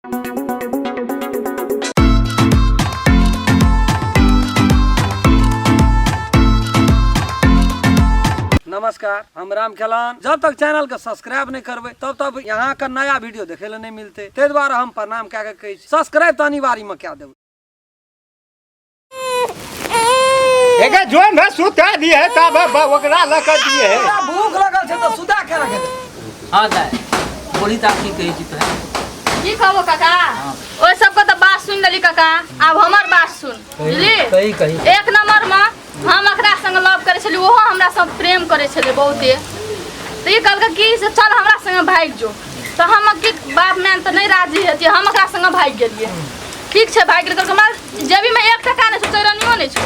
नमस्कार, हम राम खेलान। जब तक चैनल के सब्सक्राइब नहीं करबे तब तक यहाँ का नया वीडियो देखे ला नहीं मिलते, ते द्वारा हम प्रणाम कए के कहै छी, सब्सक्राइब तो अनिवार्य में कए देबै। एके जोन भे सुता दिए है तब ओकरा लऽ कऽ दिए है। हमरा भूख लगल छै तऽ सुता के रखे दे। हाँ दाय, बोली तऽ की कहै छी तोहे? की कहबो काका, ओहि सबके तऽ बात सुनि लेली काका, आब हमर बात सुन। बुझली? कही कही। एक नंबर में हम एकरा संग लव करै छली, ओहो हमरा संग प्रेम करै छलै बहुते। तऽ ई कहलकै कि से चल हमरा संगे भागि जो, तऽ हम की बाप माय तऽ नहि राजी हेतियै, हम एकरा संगे भागि गेलियै। ठीक छै, भागि गेल। कहलकै हमरा जेबीमे 1 टका नहि छौ, चौरनियो नहि छौ।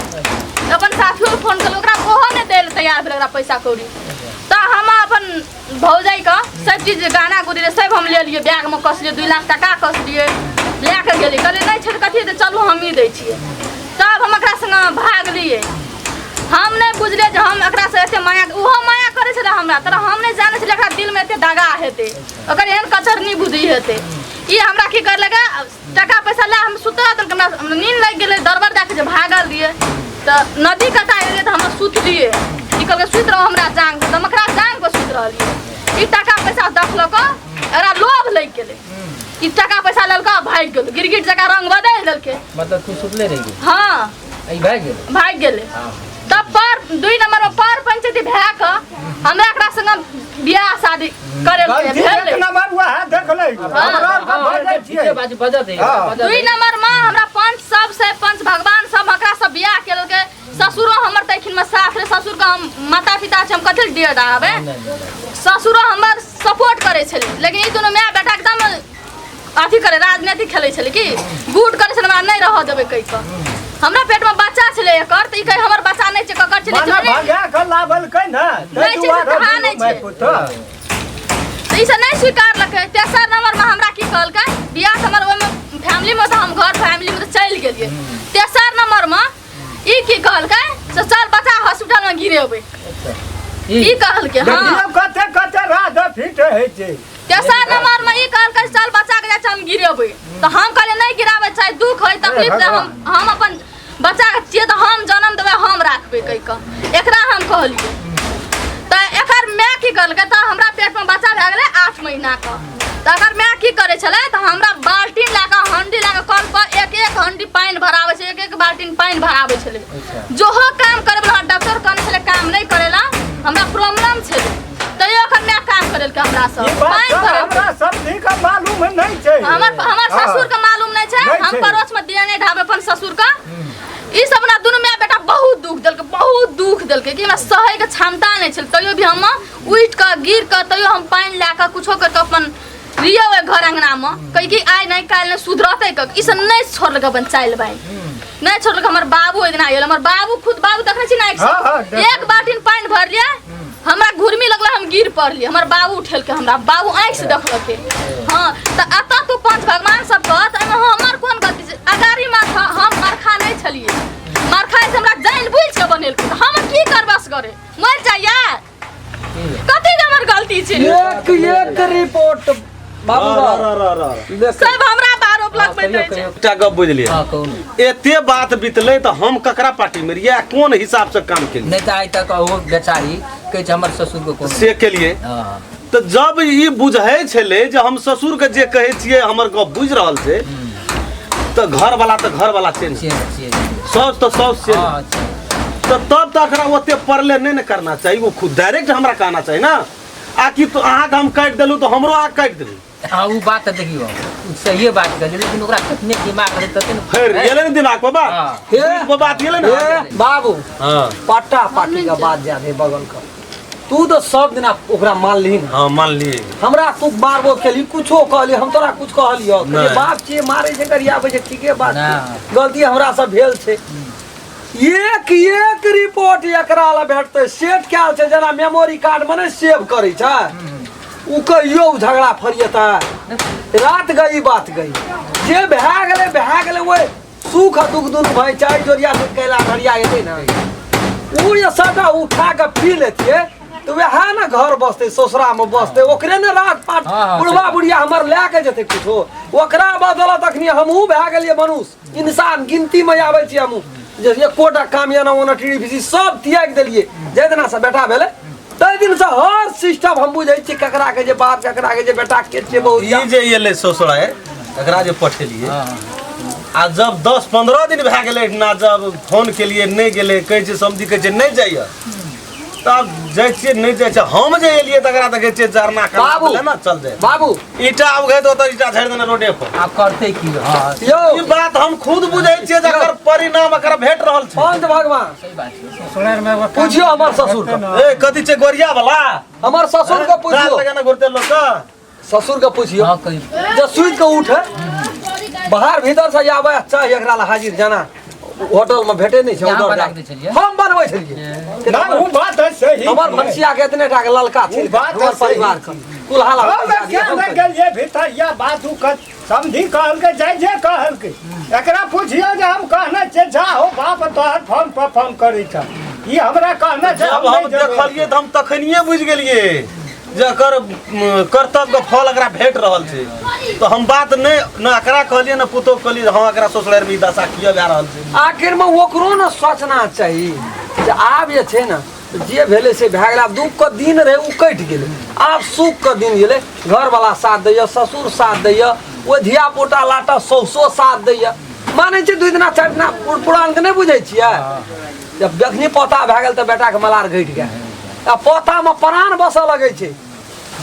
अपन साथियो फोन केलक, ओकरा ओहो नहि दै लए तैयार भेलै ओकरा पैसा कौड़ी। तऽ हम अपन भौजाइके सब चीज गहना गुड़ी रहै सब हम लेलियै, बैगमे कसलियै, 2 लाख टका कसलियै, लए कऽ गेलियै। कहलियै नहि छै तऽ कथी हेतै, चलू हमही दै छियै। तब हम एकरा संगे भागलियै। हम नहि बुझलियै जे हम एकरासँ एते माया, ओहो माया करै छलै हमरा तर, हम नहि जानै छलियै एकरा दिलमे एते दगा हेतै, ओकर एहन कचरनी बुद्धि हेतै। ई हमरा की करलकै, टका पैसा लए हम सुतल देलकै, हमरा नींद लागि गेलै, दरबर दए कऽ जे भागल रहियै तऽ नदी कता एलियै तऽ हम सुतलियै। ई कहलकै सुति रहू हमरा जांग पर, तऽ हम एकरा जांग पर सुति रहलियै। ई टका पैसा देखलक, एकरा लोभ लागि गेलै, ई टका पैसा लेलकै आ भागि गेलै, गिरगिट जकाँ रंग बदलि देलकै। मतलब तू सुतले रहि गेल? हाँ। ई भागि गेलै? भागि गेलै। तब पर 2 नंबर में पर पंचायती भए कऽ हमरा एकरा संग बियाह शादी करे गलती भेलै। एक नंबर हुआ है, देख ले। हमरा आर के भऽ जाइ छियै। ठीके बात छै, बजत है, हाँ। बजत 2 है। नंबर में हमरा पंच सब से पंच भगवान सब एकरा सब बियाह केलकै। ससुरो हमर तखन में साथ रहे, ससुर के हम माता पिता छै, हम कथी लए डेढ़ आबै? नहीं, नहीं, नहीं। ससुरो हमर सपोर्ट करै छलै, लेकिन ई दुनू my बेटा एकदम अथी करे, राजनीति खेलै छलै कि गुट करै छलै, हमरा नहि रहऽ देबै कहि कऽ। हमरा पेटमे बच्चा छलै एकर, तऽ ई कहै हमर बच्चा नहि छै, ककर छलै? माने भगा कऽ लाबलकै ने, ताहि नहि छै, दुआरे कहाँ नहि दुनू माय छै। पुतोह। तऽ ई सब नहि स्वीकारलकै। तेसर नंबरमे हमरा की कहलकै, बियाह तऽ हमर ओहिमे फैमिलीमे तऽ हम घर फैमिलीमे तऽ चलि गेलियै। तेसर नंबरमे ई की कहलकै से चल बच्चा हॉस्पिटलमे गिरेबै। ई कहलकै। हाँ। देखियौ कते कते राज फिट होइ छै। तेसर नंबर में ई कहलकै चल बच्चा के जाइ छै हम गिरेबै, तऽ हम कहलियै नहि गिराबै, चाहे दुख होइ तकलीफ दे, हम अपन बच्चा के छियै तऽ हम जन्म देबै, हम राखबै कहि कऽ एकरा हम कहलियै। तऽ एकर माय की कहलकै, तऽ हमरा पेटमे बच्चा भए गेलै 8 महीना के, तऽ एकर माय की करै छलै, तऽ हमरा बाल्टीन लए कऽ हंडी लए कऽ कल पर एक एक हंडी पानि भराबै छै, एक एक बाल्टीन पानि भराबै छलै। जोहो काम करे वाला डॉक्टर कहने छलै काम नहि करेला, हमरा प्रॉब्लम छलै, तैयो एकर माय काम करेलकै हमरा सब। ई बात पानि सब भरेलकै। हमरा सब के मालूम नहीं छै। हमर हाँ। ससुर के मालूम नहीं छै, नहीं हम छै। पड़ोस में दिया नहीं ढाबे अपन ससुर का। ई सब ना दुनू my बेटा बहुत दुख देलकै, बहुत दुख देलकै कि हमरा सहै के क्षमता नहीं छल, तैयो भी हम उठि कऽ गिर कऽ तैयो हम पानि लए कऽ कुछो करि कऽ अपन लियौ ओहि घर अंगना में, कहि कि आइ नहीं काल्हि नहीं सुधरतै कऽ। ई सब नहीं छोड़लकै अपन चालि बाइन, नहीं छोड़लकै। हमर बाबू ओहि दिना आयल, हमर बाबू खुद बाबू देखने छी ना, हाँ, हाँ, देख। एक बाल्टीन पानि भरलियै, हमरा घुरमी लगलै, हम गिर पड़लियै, हमर बाबू उठेलकै हमरा, बाबू आँखि से देखलकै। हाँ, तऽ एतऽ तू पंच भगवान सब कहत, एहिमे हमर कोन गलती छै? अगारी माथा हम मरखा नहि छलियै, मरखा से हमरा जानि बुझि कऽ बनेलकै, तऽ हम की करबै असगरे? मरि जाइया? कथी के हमर गलती छै? एक एक रिपोर्ट बाबू रह, रह, रह, रह, रह। देख। सब हमरा पर आरोप लगबैत रहै छै। एकटा गप बुझलियै? हाँ, कहू ने। एते बात बीतलै तऽ हम ककरा पार्टी में रहियै आ कोन हिसाब से काम केलियै? नहीं तऽ आइ तक ओ बेचारी कहै छै हमर ससुर के कोन से केलियै। हाँ। तऽ जब ई बुझै छलै जे हम ससुर के जे कहै छियै हमर गप बुझि रहल छै, तऽ घरवाला तऽ घरवाला छै ने, छियै, छियै। साउस तऽ साउस छै ने। हाँ, छियै। तऽ तब तऽ एकरा ओते पड़ले नहि ने करना चाही, ओ खुद डायरेक्ट हमरा कहना चाही ना, आ कि तो अहाँके हम काटि देलहुँ तऽ हमरो अहाँ काटि देलहुँ। हाँ, उ बात तऽ देखियौ, उ सहिए बात कहलियै, लेकिन ओकरा कतने दिमाग रहै तते ने। फेर गेलै ने दिमाग पर बात? हाँ। दिमाग पर बात गेलै ने? हे बाबू, हाँ। पट्टा पाटी के बात जाय दे बगल के, तू तो सब दिना ओकरा मानलिही ने। हाँ, मानलियै। हमरा तू मारबो केली, कुछो कहली, हम तोरा कुछ कहलियौ? नहि। बाप छियै, मारै छै, गरियाबै छै, ठीके बात छै। नहि। गलती हमरा से भेल छै। एक एक रिपोर्ट एकरा ला भेटतै, सेट कयल छै, जेना मेमोरी कार्ड में नहि सेव करै छै, उ कहियो उ झगड़ा फरिएतै? रात गई बात गई, जे भए गेलै भए गेलै। ओहि सुख आ दुख दुनू भाई चाय जोरिया से कैला घरिया एतै ने, उ जे सबटा उठा कऽ पी लेतियै तऽ वएह ने घर बसतै ससुरामे बसतै ओकरे ने राज पाट हाँ, हाँ, बुढ़वा सही। बुढ़िया हमर लए के जेतै कुछो ओकरा बदौलत अखनी हमहूँ भए गेलियै मनुष्य इंसान गिनतीमे आबै छियै हमहूँ जे एकोटा काम एना ओना टीवी फीसी सब त्यागि देलियै जाहि दिनासँ बेटा भेलै ताहि दिनसँ हर सिस्टम हम बुझै छियै ककरा के जे बाप ककरा के जे बेटा के छियै बहुत ई जे एलै ससुरा एकरा जे पठेलियै हाँ आ जब 10-15 दिन भए गेलै ना जब फोन केलियै नहि गेलै कहै छै समझी कहै छै नहि जाइए तब जाइ छियै नहि जाइ छै हम जे एलियै तकरा देखै छियै जरना के बाबू। ना चल जाए बाबू ईटा उघै तऽ ओतऽ ईटा झाड़ि देने रोडे पर आब करतै की हाँ यौ ई बात हम खुद बुझै छियै जकर परिणाम एकर भेट रहल छै पंच भगवान सही बात छै ससुराल में एगो काम पूछियो हमर ससुर के ए कथी छै गोरिया वाला हमर ससुर के दाल पूछियो लगाना घुरते लोग के ससुर के पूछियो हाँ कही जब सुति के उठे बाहर भीतर से आवे चाहे एकरा ला हाजिर जाना होटल में भेटे नहीं छै अहाँ उधर बना जा। के दै छलियै? हम बनबै छलियै ना उ बात है सही हमर भनसिया के एतने टा के ललका छै बात हमर सही परिवार के कुल्हा हम क्या न गेलियै भीतर या बात उ कर समझी कहलकै जाय जे कहलकै एकरा पुछियो जे हम कहने छियै जा हो बाप तोहर फोन पर फोन करै छ ई हमरा कहने छै जब हम नहि जेबै। देखलियै तऽ हम तखनिये बुझि गेलियै जे एकर कर्तव्य के फल एकरा भेट रहल छै तऽ हम बात नहि ने एकरा कहलियै ने पुतोह के कहलियै जे हँ एकरा ससुरारि मे ई दशा किया भए रहल छै आखिर में ओकरो ने सोचना चाही जे आब जे छै ने जे भेलै से भए गेलै आब दुख के दिन रहै ओ कटि गेलै आब सुख के दिन गेलै घरवला साथ दैए ससुर साथ दैए ओ धियापुता लाटा सौसो साथ दैए मानै छै दू दिना चारि दिना पुरानके नहि बुझै छियै जब जखनी पोता भए गेल तऽ बेटाके मलार घटि गेल आ पोतामे प्राण बसऽ लगै छै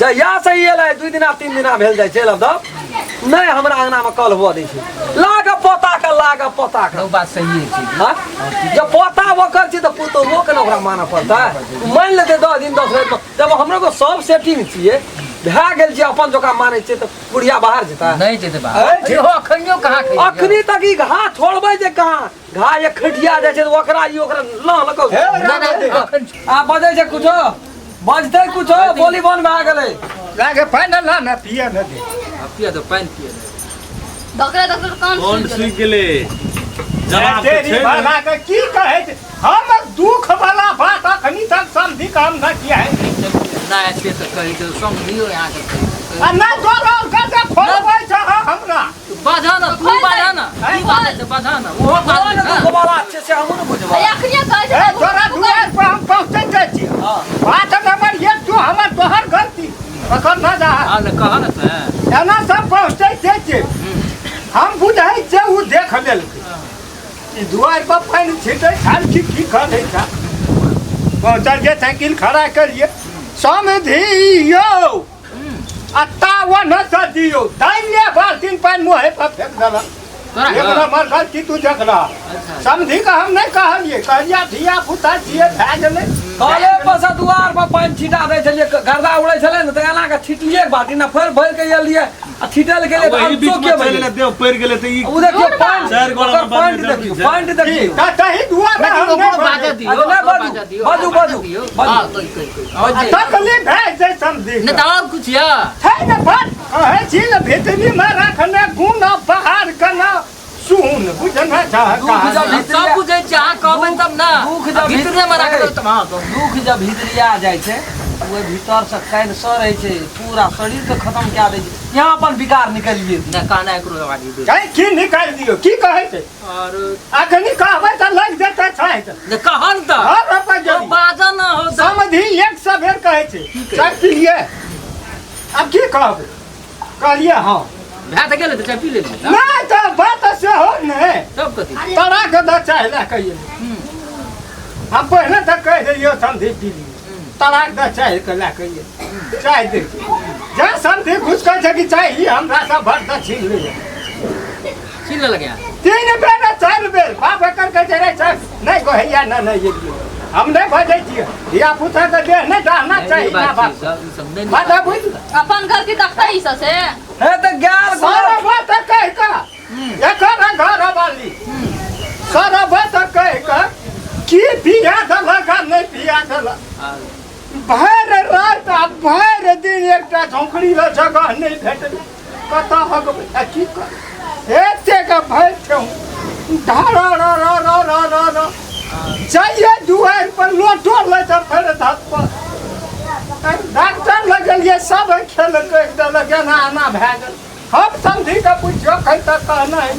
जहियासँ ई एलै दू दिना तीन दिना भेल जाइ छै लगभग नहि हमरा अङ्गनामे कल हुअ दै छै लाग पोताके लाग पोताके ओ बात सही छै हाँ? जब पोता ओकर छै तऽ पुतोहुओ के ने ओकरा मानऽ पड़तै मानि लेतै 10 दिन 10 रातिमे जब हमरो के सब सेटिंग छियै भए गेल छै अपन जोका मानै छियै तऽ बुढ़िया बाहर जेतै नहि जेतै बाहर इहो अखनियो कहाँ खैलियै? अखनी तक ई घा छोड़बै जे कहाँ घा एक खटिया जाइ छै तऽ ओकरा ई ओकरा लह लऽ कऽ हे नहि, नहि, अखन आ बजै छै कुछो बजतै कुछो बोली बंद भए गेलै लागे पानि ला ना पिए न दे पिए दो पानि पिए दो डॉक्टर डॉक्टर कान कोन सुनि सुखि गेलै जवाब तऽ तेरी छै भला ने। के की कहै छै हम दुख वाला बात अखनी तक समझी के हम न किया है नहि से तऽ कहै छै समझियो अहाँके कहै छै। आ ना तोरा के जे खोलबै छ हमरा बाजह न तू बाजह न की बाजै छै बाजह न ओहो बाजै कोन न दुख वाला छै से हमहूँ ने बुझबै अखनिए कहै ए छै तोरा दुआर पर हम पहुँचै जाइ छी हँ। बात नंबर एक तू हमर तोहर गलती अखन न जा हँ ने कह न तैं एना सब पहुँचै छै छै हम बुझै छै ओ देख लेलकै ई दुआर पर पानि छिटै छल की की करै छल पहुँचलियै साइकिल खड़ा करियै समझियौ आ तावन से दियौ दाइने बाल्टीन पानि मुँहे पर फेंक देलक तोरा एक नंबर गलती तू देखला अच्छा समझी के हम नहि कहलियै कहलियै धिया पुता छियै भए गेलै कले पर से दुआर पर पानि छिटा दै छलियै गर्दा उड़ै छलै ने तऽ एना के छिटलियै एक बाटी ने फेर भरि के एलियै आ छिटल गेलै तऽ ओही बीच अनचोके में भऽ चलि गेलै। गेलै देह पड़ि गेलै तऽ ई ओ देखियौ पानि चारि गोला ओकर मे पानि बनबै देखियौ छै। पानि देखियौ तऽ तही दुआरे लेकिन हम ओकरो नहि बाजऽ बजै। दियौ अच्छा, नहि, ओकरो बाजू, बाजऽ दियौ, बाजू, बाजऽ बाजू, दियौ। बाजू। हँ, कहि, कहि, कहि। आ तकलीफ भए जाइ समझी नहि तऽ आओर कुछ यऽ छै ने बात कहै छी ने भीतरीमे रखने गुण आ बाहर केना सुन बुझना चाह दुख जब हम सब बुझै छी अहाँ कहबै तब ने दुख जब भीतरे मे राखबै तब हँ कहू। दुख जब भीतरिया जाइ छै ओहि भीतर से कैंसर होइ छै पूरा शरीर के खत्म कए दै छै यहाँ अपन विकार निकलिए नहि कहना एकरो आवाज दे छै की निकालि दियौ की कहै छै और अखनी कहबै तऽ लागि जेतै छै नहि कहन तऽ हर रुपैआ तो बाजऽ न हो तऽ समधि एक सए बेर कहै छै चाय पी लिए आब की कहबै कहलियै हँ भए तऽ गेलै तऽ चाय पी लेलियै तऽ नहि तऽ बात सेहो नहि तब कथी तोरा के दऽ चाय लए कहियै हम पहिने तऽ कहि देलियौ समधि पी लियै तोरा के दऽ चाय के लए कहियै चाय दे जा समधि घुस कहै छै कि चाय ही हमरा सब भर दऽ छीन लैए छीन लेलक यहाँ तीन बेर आ चारि बेर बाप एकर कहै छै रे चाय नहि कहैया नहि नहि एलियै हम नहि बजै छियै धिया पुता के देह नहि डाहना चाही ना बात बाप छै, सब ई सब नहि बात बुझ अपन गलती देखतै ई सब से हे तऽ गेल सारा बात कहि कऽ एकर घर वाली सारा बात कहि कऽ की पिया देलक आ नहि पिया देलक भरि राति आ भरि दिन एकटा झोंकड़ी लऽ जगह नहि भेटल कतऽ हगबै आ की कर एतेक भरि ठेहुँ धर र र र र र र जाइए दुआरि पर लोटो लै तऽ फेर धत पर डॉक्टर लग गेलियै सब खेल कहि देलक एना एना भए गेल हम समझी के पुछियो कहि तक कहना है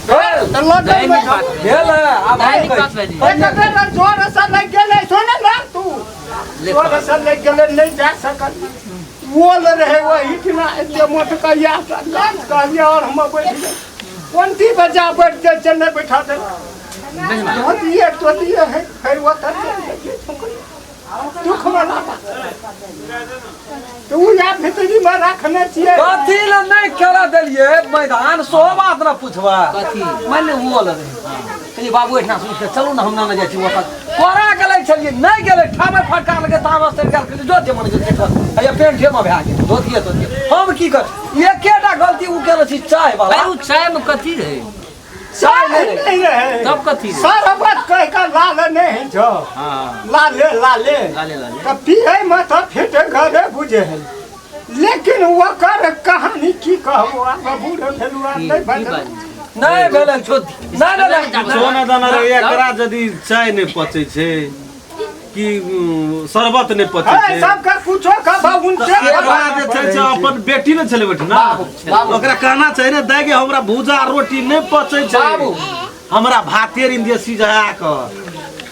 भेल तऽ लगन मे दैनिक बात भेल है, आब दैनिक हम कहै बात छी। भेल। एक बेर जोर से लागि गेलै सुन ना तू जोर से लागि गेलै नहि जा सकल ओल रहे वही ठिना एते मोट कहिया कहलियै और हम बैठ गेल कोनटी बजा बैठ जाइ छै नहि बैठा दे धोतिए तोतिए है फेर ओतऽ चलि गेलियै छौंकरी। दुख वाला बात तऽ ओ या भीतरीमे रखने छियै कथी लए नहि खेलऽ देलियै मैदान सेहो बात ने पुछबै कथी? मानि ले ओ अलग रहै कहलियै बाबू एहिठाम सुनि कऽ चलू ने हम ने जाइ छी ओतऽ कोरा गेलै छलियै नहि गेलै ठामे फटका लगे तामस चढ़ि गेल कहलियै जो जे मन गेल से कर हैया पेंट मे भए गेल धोतिए तोतिए हम की कर एकेटा गलती ओ केने छी चाय वाला भाई उ चाय में कथी रहे चाय नहि रहै। नहीं रहे तब कथी रहे? सारा बात कह के लाल नहीं छो हाँ लाले लाले लाले लाले तऽ पियै मे तऽ फिट घरे बुझे है लेकिन ओकर कहानी की कहबो आब बूढ़ भेलु आब की नहि की बचल बात नहि भेलै नहि भेलै सोना दाना रे एकरा यदि चाय नहि पचै छै कि शरबत नहि पचै है छै सबके कुछो कहबो उनसे तऽ एकरा जे छै से अपन बेटी ने छलै बेटी ना बाबू। ओकरा कहना छै ने दाइ गे हमरा भूजा रोटी नहि पचै छै बाबू। हमरा भाते रिन दिअ सिझा कऽ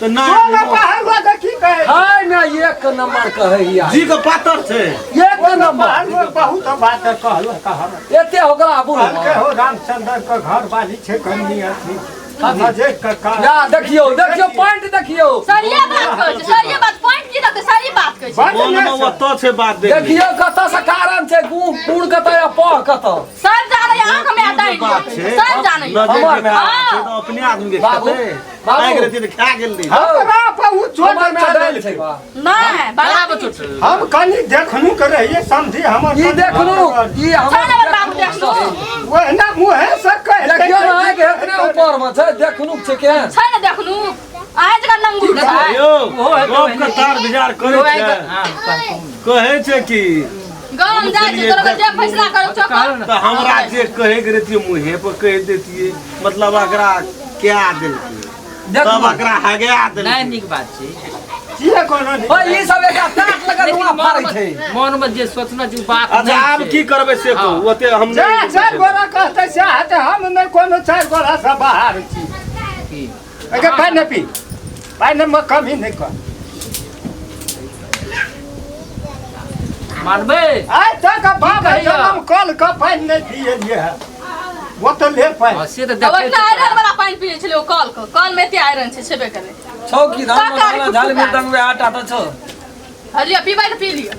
तऽ सोना नहि पहल लगे की कहे खाय मे एक नंबर कहैया जी के पातर छै एक नंबर पहल में बहुत बात कहलक हमरा एते ओकरा बुढ़ कहलकै हो रामचंद्र के घर वाली छै कन्नी अथी नजर के काज या देखियौ देखियौ पॉइंट देखियौ सरिये बात कहै छै सरिये बात पॉइंट की रहतै सही बात कहै छै बड मोन ने मे छै। ओतऽ छै बात देख देखियौ कतऽ से कारण छै गुड़ गुड़ कतऽ या पह कतऽ सब जानै अहाँ के ई जे डाइन बात छै सब जानै नजर हमर के काज छै तऽ अपने आदमी के बाबू, खेतै बाबू। आगि रहती तऽ खा गेल रही हमरा पर उ चोट हमर में चलल डाइन छै बा नहि बड़ा बड़ा चोट हम कनि देखनु के रहिए समझी हमर ई देखलू ई छह नंबर बाबू हमर देखलू ओहिना मुँहे से कहि देखियौ ने अहाँके एतने ऊपर मे छै देखलू छै केहन छै ने देखलू अहाँ जकाँ नंगू छै यौ ओहो हेतै गप के तार विचार करै ओहो छै आइ- हाँ, कहू। कहै छै कि गाम जाइ छै तोरा जे फैसला करू छौ कहू ने। तऽ हमरा जे कहै के रहतियै मुँहे पर कहि देतियै मतलब एकरा क्या देलकै तब देखलू एकरा हगा नहि देलकै नीक बात छै किए कोनो नहीं ओ ई सब एकरा टाट लगा लेकिन धुआं फाड़ै मन छै मे मन मे जे सोचना छै ओ बात अच्छा नहि आब छै। की करबै से कहू हाँ। ओते हम जे नहि चारि गोरा कहतै से हेतै हम नहि कोनो चारि गोरा से बाहर छी की? एके पानि नहि पी पानि मे कमी नहि कर मानबै आइ तक बाप कहैया? जनम कल के पानि नहि पियलियै है ओ तऽ ले पानि हाँ, से तऽ तब देखै इतना आयरन वाला पानि पियै छलै ओ कल के कल में एते आयरन छै छेबे करै छौ की धान में झाल में दंगवे आटा तऽ छौ हलिया पीबै तऽ पी लिअ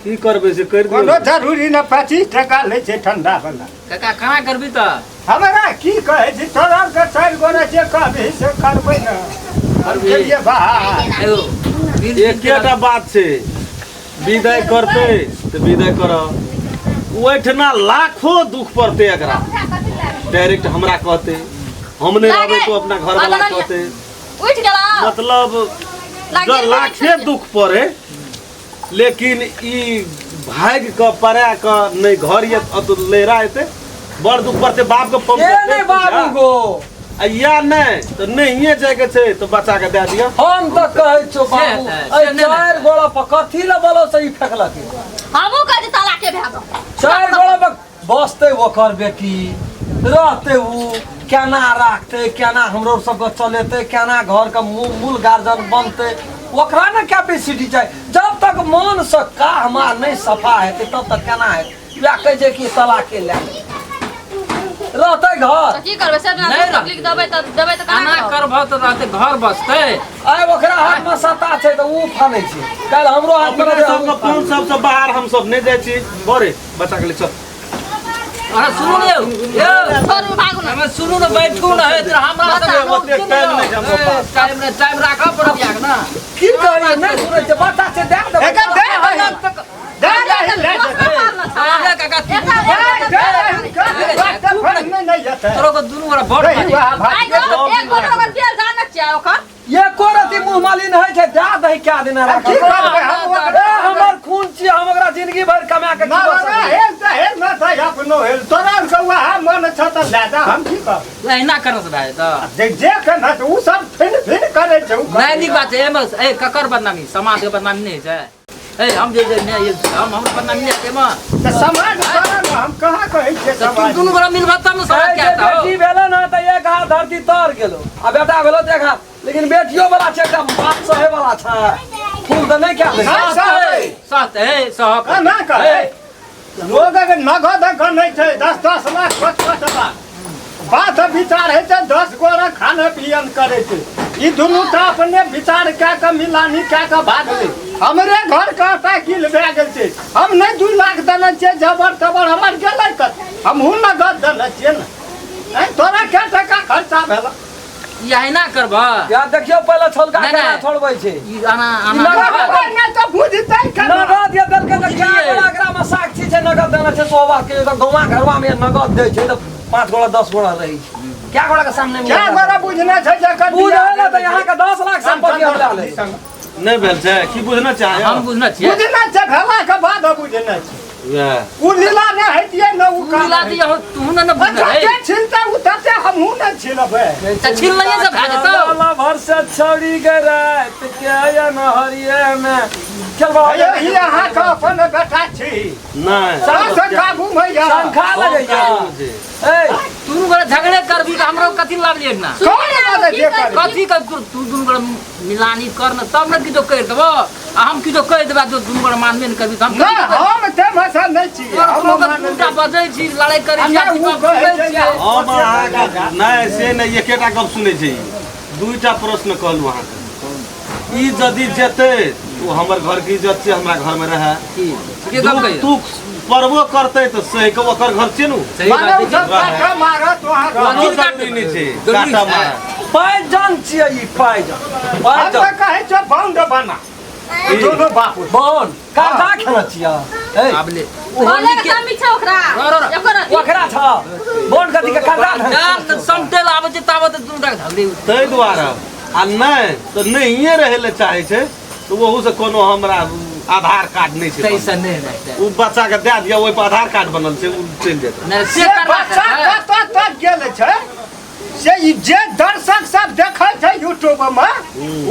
की करबै से करि कोनो दियौ जरूरी नहि 25 टका लै छै ठंडा वाला काका केना करबी तऽ हमरा की कहै छी तोरा आरके चारि गोरा जे कहबही से करबै ने हम गेलियै बाहर एगो बीस दिन एकेटा बात छै विदाई करतै तऽ विदाई कर ओहिठिना लाखो दुख पड़तै एकरा डायरेक्ट हमरा कहतै हम नहि रहबै तो अपना घर वाला कहतै उठि गेला मतलब लागे जँ लाखे दुख पड़े लेकिन ई भागि कऽ पड़ा कऽ नहि घर ये लेरा एतै बड़ दुख पड़तै बाप के पंप ए नहि बाबू गो आ या नहि तऽ नहिए जायके छै तऽ बच्चा के दए दिअ हम तऽ कहै छौ बाबू से एहि नहि, नहि। चारि गोड़ा पर कथी लए बोलो से ई फेकलक हमहूँ कहै छी तलाके भए जाओ चारि गोड़ा पर बसतै ओकर बेटी रहतै उ केना राखतै केना हमरो सबके चलेतै केना घरके मूल गार्जियन बनतै ओकरा ने कैपेसिटी चाही जब तक मनसँ का हमार नहि सफा हेतै तब तक केना हेतै वएह कहै छै कि तलाके लए ले। रहतै घर तऽ की करबै से बिना नहि दुख तकलीफ देबै तऽ देबै तऽ एना केना करब? करबह तऽ रहतै घर बसतै आइ ओकरा हाथमे सत्ता छै तऽ उ फानै छै काल्हि हमरो हाथमे अपने रहतै, सबके हमहूँ फोन सबसँ बाहर हम सब नहि जाइ छी बड़े बच्चा के लिए चल अरे सुनू ने यौ यौ छोड़ू भागू ने हमे सुनू ने बैठू ने हे तोरा हमरा बता, सब ओते टाइम नहि छै हमरा पास। टाइम नहि टाइम राखऽ पड़त बियाह के ना की कहै नहि सुनै छै बच्चा छै दए देबै एकर दे दही दे दही ले जेतै। अरे काका तू एकरा- दे दही, दे दही, नहि नहि जेतै तोरो के दुनू गोरा बड़ दही भारी। वएह भात आइ गो, एक गोटा ओकर तेल जानक छियै ओकर एको रति मुँह मालिन होइ छै दए दही कए दिना की राखब करबै हम ओकरा ए हमर खून छियै हम ओकरा जिंदगी भरि कमा के ना खिबा ना सकैत हेल तऽ हेल न तऽ अपनो हेल तोरा आरके वएह मन छह तऽ लए जा हम की कहब एहिना करस भए जेतऽ जे जे केना छै ओ सब फिन फिन करै छै उ नहि नीक बात छै एहिमे ए ककर बदनामी समाजके बदनामी नहि होइ छै ए हम जे जे ने हम हमरा बदनामी नहि हेतै माँ। तऽ समाज करऽ ने, हम कहाँ कहै छियै तऽ तू समाज दुनू गोरा मिलबह तब ने समाज जे के हेतौ। बेटी भेलै ने तऽ एक हाथ धरती तर गेलो आ बेटा भेलो तऽ एक हाथ लेकिन बेटियो वाला छै एकटा बात सहे वाला छै फूल तऽ नहि कए दै नहि सहबै। सहतै, सहऽ पड़तै। केना कहै लोग अगर नगद गनै छै 10-10 लाख 5-5 लाख बात विचार होइ छै 10 गोरा खाना पियन करै छै ई दुनू तऽ अपने विचार कए कऽ मिलानी कए कऽ भागलै हमरे घर के आटा गिल भए गेल छै हम नहि 2 लाख देने छियै जबर तबर हमर गेलै कत हमहूँ नगद देने छियै ने आँय, तोरा कै टका खर्चा भेल ई अहिना करबह यार देखियौ पहिले छोलका नहि, केना नहि। छोड़बै छै ई आना ई आना नगद नगद नहि तऽ बुझतै केना नगद ये देलकै तऽ क्या बुझलियै। गोरा एकरा में साक्षी छै नगद देने छै सोबा के तऽ गौवा घरवा में नगद दै छै तऽ 5 गोरा 10 गोरा रहै छै क्या गोरा के सामने में क्या गोरा बुझने छै जकर बुझै ने तऽ यहाँ के 10 लाख संपत्ति हम लए लै नहि भेल छै की बुझना चाहे हम बुझना छियै बुझना छै भेला के बाद बुझना छै वएह उ लीला नहि हैतियै ने उ तू मिला दिया हो तू ने बुझना जते है छिलतै उ तते हमहूँ ने छिलबै तऽ छिल लइए से भए जेतौ लाला भर से छौड़ी के रात के या नहरिए में चल बाबा हे ई अहाँके अपन बेटा छी नहि सास काबू मे यऽ शंखा लगैया ए तू गोरा झगड़े करबी तऽ हमरो कथी लाभ लिए ना कौन बात जे करी कथी कर तू दुनू गोरा मिलानी कर ने तब ने किछो करि देबो आ हम किछो कहि देबा जो दुनू गोरा मानबे ने करबी तऽ हम नहि हम ते भाषा नहि छी तोर हम लोग मानै दूटा बजै छी लड़ाइ करै छी आ नहि, आदमी उ कहै छै छियै। हम अहाँके नहि से नहि एकेटा गप सुनै छी दुईटा प्रश्न कहलहुँ अहाँके ई यदि जेतै तऽ ओ हमर घरके इज्जत छै हमरा घरमे रहए की ठीके गप कहियौ दुख पड़बो करतै तऽ सही के ओकर घर छै ने सही माने बात उ छै। सब काटा मारत वहाँ कोनो वकील जरूरी नहि छै जरूरी काटा छै। मारत पाइजन छियै ई पाइजन हम पाइजन तऽ कहै छियै बाउंड बना दोनो बाप बन काटा खेने छियै ए आब ले बोले के कमी छै ओकरा रह, रह, रह। एकर अथी। ओकरा छ बन कथी के काटा यार तऽ समटेल आबै छै ताबत दुनू टा झगड़े ताहि दुआरे आ नहि तऽ नहिए रहै लए चाहै छै तऽ ओहूसँ कोनो हमरा आधार कार्ड नहि छै तैसँ नहि रहतै ओ बच्चाके दए दिअ ओहिपर आधार कार्ड बनल छै ओ चलि जेतै नहि से से करबा बच्चा कतऽ तक गेल छै से ई जे दर्शक सब देखै छै यूट्यूब मे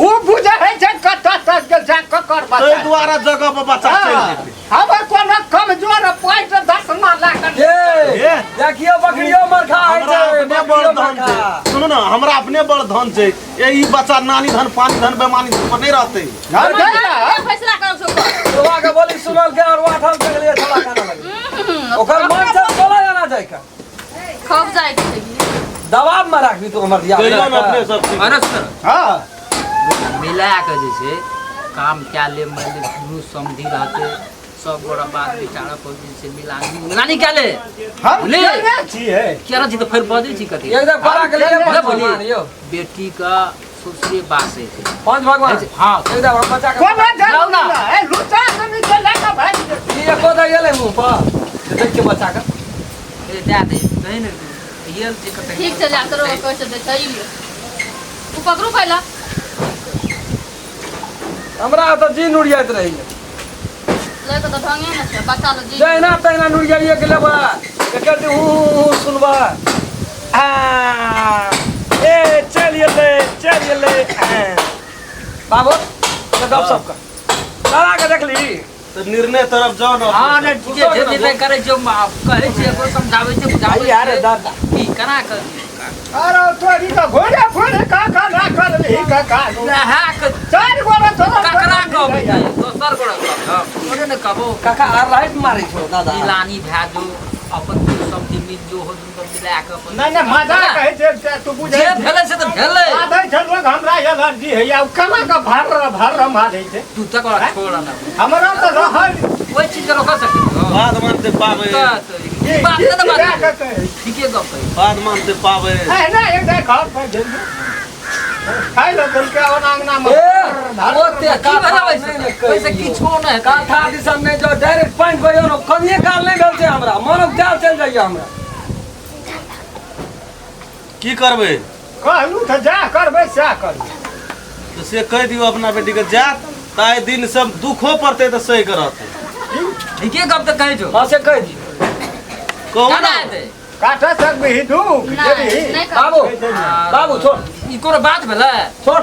उ बुझै छै कतऽ तक गेल छै ककर ताहि बच्चा दुआरे जगह पर बच्चा चलि जेतै हमर कोनो कमजोर पॉइंट दसमा लए कऽ ए ए। देखियो बकरियो मरखा होइ हमरा छै अपने बड़ बकरियो धन मरखा छै सुनू ने हमरा अपने बड़ धन छै ए ई बच्चा नानी धन पानी धन बेमानी धन पर नहि रहतै घर हमरा गेल ने? के फैसला करब छौ ओकर। तोरा के बोली सुनल के और वाठल के लिए छोला खाना लगे ओकर मन से चला जाना जाय का खौफ जाइ के छै की। दबाव में राखबी तू हमर धिया कहियो ने अपने सब चीज अरे सुन हँ मिला के जे छै काम कए ले मानि ले दुनू समझी रहतै सब गोरा बात विचार पर जे छै मिलानी मिलानी कए ले हम ले। केने छियै किया रहै छी तऽ फेर बजै छी कथी एकदम कड़ा के लिए नहि पांच बोली। भगवान यौ बेटी के ससुरे बास होइ छै पांच भगवान हँ एकदम हम बच्चा के कोनो जाउ जरूरी ना। नहि ए लुचा आदमी के लए कऽ भागि जेतै ई एको दै गेलै मुंह पर जे देख के बच्चा के ए, दए दे नहीं ने ये जे कते ठीक छै जा तोरो कहै छै दै छै ई लियो। उ पकड़ू पहिले हमरा तऽ जी नुरियाइत रहैया लए के तऽ ढंगे ने छै बच्चा लग जी जहिना तहिना नुरियाइए के लेबै एकर हूँ हूँ हूँ सुनबै आ ए चलि एलै चलि एलै आ। बाबू से गप सप कर दादा के देखली तऽ निर्णय तरफ जाउ ने हँ नहि ठीके छै निर्णय करै छियै कहै छियै एकरो समझाबै छियै बुझाबै यार छियै दादा की केना कर अरे तोरी का घोड़े फोड़े का का ना कर ली का का नहा के चार गोरा तोरा ककरा कहबै दोसर गोरा कहब थोड़े ने कहबो काका आर लाइट मारै छौ दादा मिलानी भए जो अपन दुनू समझी मिल जो हो दुनू मिला के अपन नहीं नहीं मजा कहै छै से तू बुझै जे भेलै से तऽ भेलै आदै छै लोग हमरा एलर्जी है उ केना के भर भर मारै छै तू तक ओकरा छोड़ ना हमरा तऽ रहल ओहि चीज के रोक सकै हो बाद मानते पाबै तऽ ई बात नहि ने बात कहै ठीके गप कहै बाद मानते पाबै ना एक दाइ घर पर गेल खाइ लए देलकै और अंगना मे ए ओते की काथा भेलै ओहिसँ नहि ने ओहिसँ कहियौ। किछो नहि हेतै काथा दिसन नहि जाउ डायरेक्ट पॉइंट पर यौ कनिए काल नहि भेल छै हमरा मानव चाल चलि जाइए हमरा की करबै कहलू तऽ जा करबै सएह करबै तऽ से कहि दियौ अपना बेटीके जायत ताहि दिन सब दुखो पड़तै तऽ सही के रहतै ठीके गप तऽ कहै छौ हँ से कहि दियौ कहू केना ने हेतै काटा सकबिही दुख नहि जेबही नहि करब। बाबू बाबू छोड़ ई कोनो बात भेलै छोड़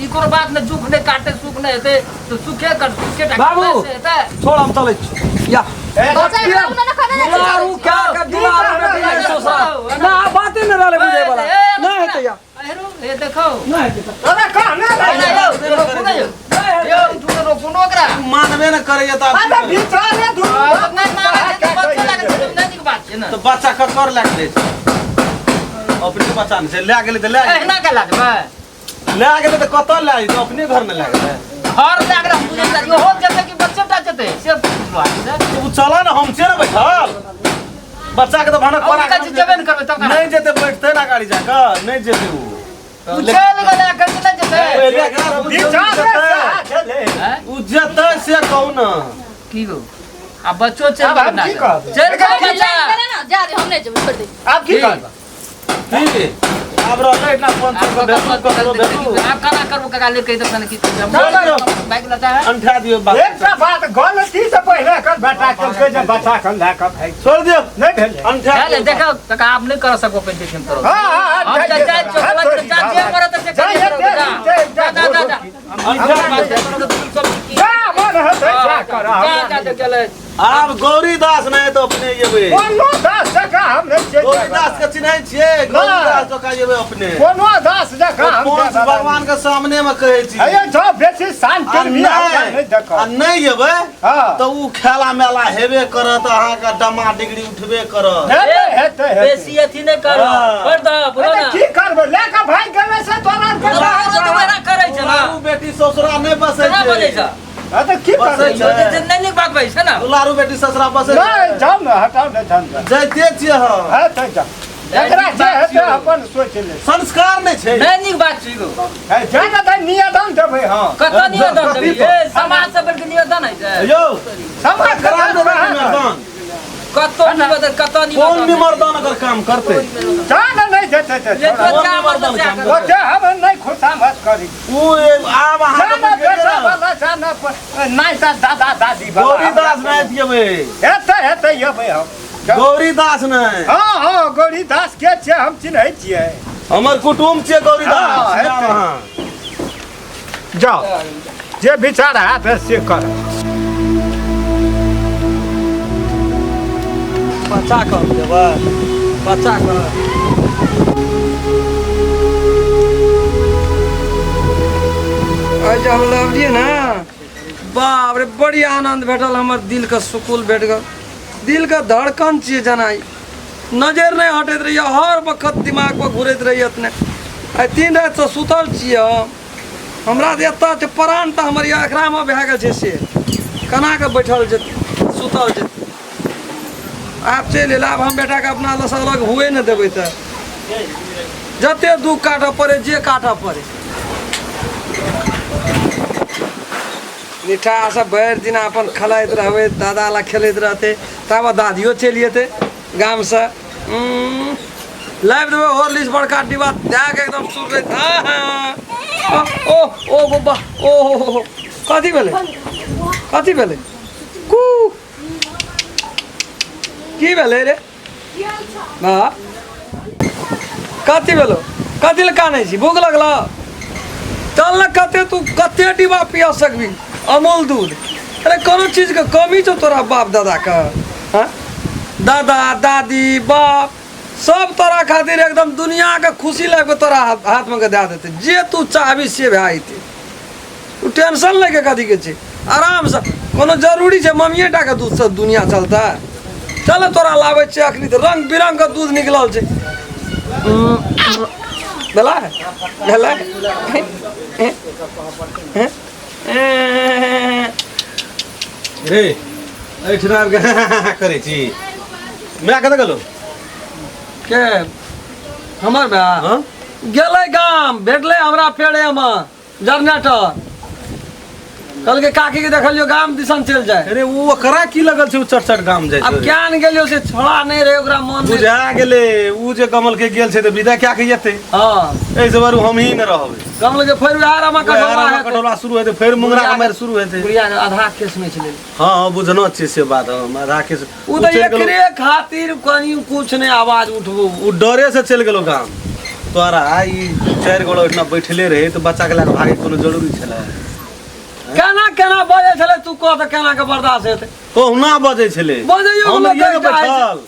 ई कोनो बात नहि, दुख नहि काटे सुख नहि हेतै तऽ सुखे कर, सुखे टा बाबू। करबै से हेतै। छोड़, हम चलै छी या। बच्चा के बाबू ने खाना नहि दुलारू क्या के दुलारू बेटी नहीं सोसा ना, बाते न रहले बुझे वाला ना हेतै या। अहेरो, हे देखो। ना हेतै। तोरा कहने ए, रहियै। यौ, रोकू ने यौ। यौ, उठू ने, रोकू ने ओकरा। मानबे न करैया तऽ आब अरे की करबै? बिचारे दुनू हँ, नहि मानै छै तऽ बच्चा लागै छै, नहि नीक बात छै ने। तऽ बच्चा ककर लए गेलै? अपने बच्चा ने छै, लए गेलै तऽ लए गेलै। एहिना के लागबै? लए गेलै तऽ कतऽ लए जेतै? अपने घर ने लए गेलै। घर लए गेलै, हम बुझै छियै, ओहो जेतै कि बच्चे टा जेतै से बुझलो आदमी से। ओ चलऽ ने, हम छियै ने बैठल। बच्चा के तऽ भानक हम कोरा कहै छी जेबे ने करबै तब। नहि जेतै, बैठतै ना गाड़ी जाकऽ, नहि जेतै ओ। ओ चलि गेलै, एखन नहि जेतै। पहिले एकरा बुझियौ बिचारे जेतै। सएह छलै। हैं? ओ जेतै से कहू ने। की गो, आ बच्चो चलि आब हम गेलै। की कहबै? चलि गेलै बच्चा। ना जा दे, हम नहीं जेबै, छोड़ दे। आब की करबै? की आब रहलै ना फोन आब सब भेटू, ककरो भेटू। आब केना करबो काका, लेके तऽ तने की बाइक लता है। अंठा दियौ बात। एकटा बात, गलती से पहिले एकर बेटा केलकै जे बच्चा के लए कऽ भागि। छोड़ दियौ। नहि भेलै। अंठा चल दियौ। देखो काका, आप नहीं कर सको पे देखिम तोरो। हाँ, हाँ, हम जा, जा जा, जा जा, चौक जा, जे मरत से जा, कर। जा, जा जा, जा जा जा। अंठा बात दियौ। करो तो सब की जा मन हेतै जा कर। जा जा जा चले। आब गौरीदास नहि तऽ अपने जेबै। कोनो दास जकाँ हम नहि छियै। गौरीदास के चिन्है छियै? गौरीदास जकाँ जेबै अपने। कोनो दास जकाँ हम कोन जाय वाला भगवान के सामने मे कहै छी। नहि। हे जाउ, बेसी शान आ करबी हमरा नहि नहि देखब। आ नहि जेबै हँ। तऽ उ खेला मेला हेबे करत, अहाँके डमा डिगरी उठबे करत। हेतै हेतै हेतै। बेसी अथी नहीं करो। हाँ। छोड़ दो, बोलो अरे ना। की करबै, लए कऽ भागि गेलै से तोरा आरके दुलारू तो मेरा करै छै ना। दुलारू बेटी ससुरा नहि बसै केना बजै छै। छै? हँ तऽ की बसै करबै? छै। जे नहि नीक बात बजै छै ना। दुलारू बेटी ससुरा बसै नहि छै। जाउ ने, हटाउ ने झंझट। जाइते छियै हम। हँ तऽ जाउ, जकरा जे हेतै अपन सोचि ले। संस्कार नहि छै। नहि नीक बात छै गो। हे, जा ने तऽ निवेदन देबै। हँ। कतऽ निवेदन कथी देबै? ए, समाज से बढ़ के निवेदन है छै। यौ, समाज करा देबै निमरदान। कतऽ निवेदन, कतऽ कोन निवेदन? निमरदान अगर काम करतै? जा ने, नहि जेतै तऽ जे छोड़ो। तो जा मरद से कर। ओते हम नहि खुशामद करी। उ आब जा अहाँके ने बुझि गेलियै बेटा ने? वाला, जा ने नहि तऽ दादा दादी वाला। गौरीदास नहि जेबै। हेतै हेतै, एबै हम। जाउ। गौरीदास नहि। हँ हँ, गौरीदास के छियै हम चिन्है छियै। हमर कुटुम्ब छियै गौरीदास। हँ, जाउ हेतै। अहाँ। जाउ, जे विचार हैत से कर। बच्चा कऽ देबै बच्चा कऽ। आइ जे हम लबलियै ने, बाप रे, बड़ी आनन्द भेटल। हमर दिलके सुकून भेट गेल। दिलके धड़कन छियै जेना ई। नजरि नहि हटैत रहैए, हर वक्त दिमाग पर घुरैत रहैए। इतने आइ 3 रातिसँ सुतल छियै हम। हमरा तऽ एतऽ छै प्राण तऽ हमर एकरामे भए गेल छै, से केना कऽ बैठल जेतै, सुतल जेतै? आब चलि एल। आब हम बेटाके अपना लग अलग हुए नहि देबै, तऽ जते दुख काटऽ पड़े जे काटऽ पड़े। निठासँ भरि दिन अपन खेलाइत रहबै, दादा लग खेलैत रहतै। ताबे दादियो चलि जेतै गामसँ। लाबि देबै हॉर्लिक्स बड़का डिब्बा दए कऽ एकदम सुरैत। हँ हँ, ओ ओ बब्बा, ओ हो हो हो, कथी भेलै? कथी भेलै? कू की भेलै रे? हँ, कथी भेलो? कथी लए कानै छी? भूख लगलो? चल ने, कते तू कते डिब्बा पिया सकबी अमूल दूध? अरे कोनो चीजके कमी छौ तोरा बाप दादाके? हँ, दादा दादी बाप सब तोरा खातिर एकदम दुनियाके खुशी लाबि कऽ तोरा हाथमे के दए देतै। जे तू चाहबी से भए जेतै। ओ टेंशन लैके कथीके छै? आरामसँ, कोनो जरूरी छै मम्मिए टाके दूधसँ दुनिया चलतै? चल, तोरा लाबै छियै अखनी तऽ रङ्ग बिरङ्गके दूध निकलल छै। भेलै भेलै। रे, एहिठिना आबि कऽ करै छी? माय कतऽ गेलौ? के, हमर माय? हँ। गेलै गाम। भेटलै हमरा पेड़ेमे जनरेटर। कहलकै काकी के देखलियो गाम दिसन चलि जाय। अरे ओ ओकरा की लगल छै? ओ चट चट गाम जाइ आब छै। क्या ने गेलियो से, छोड़ा नहि रहै ओकरा मन नहि। बुझा गेलै, उ जे कमल के गेल छै तऽ विदा कए के जेतै। हँ। एहि से बरू हमही ने रहबै। कमल के फेर वएह रामा कटौला कटोला हेतै। कटोला शुरू हेतै, फेर मुंगरा के मारि शुरू हेतै। बुढ़िया के आधा केस में छलै। हँ हँ, बुझनो छियै से बात। हम आधा केस उ तऽ चलि गेलौ। एकरे खातिर कनी कुछ नहि आवाज उठबो। उ डरे से चलि गेलौ गाम। तोरा ई चारि गोड़ा ओहिठिना बैठले रहे तऽ बच्चा के लए कऽ भागे कोनो जरूरी छलै? केना केना बजै छलै तू कह तऽ केना के बर्दाश्त हेतै? कहुना बजै छलै। बजैयो हम लोक रहियै ने कहै छै। बैठल,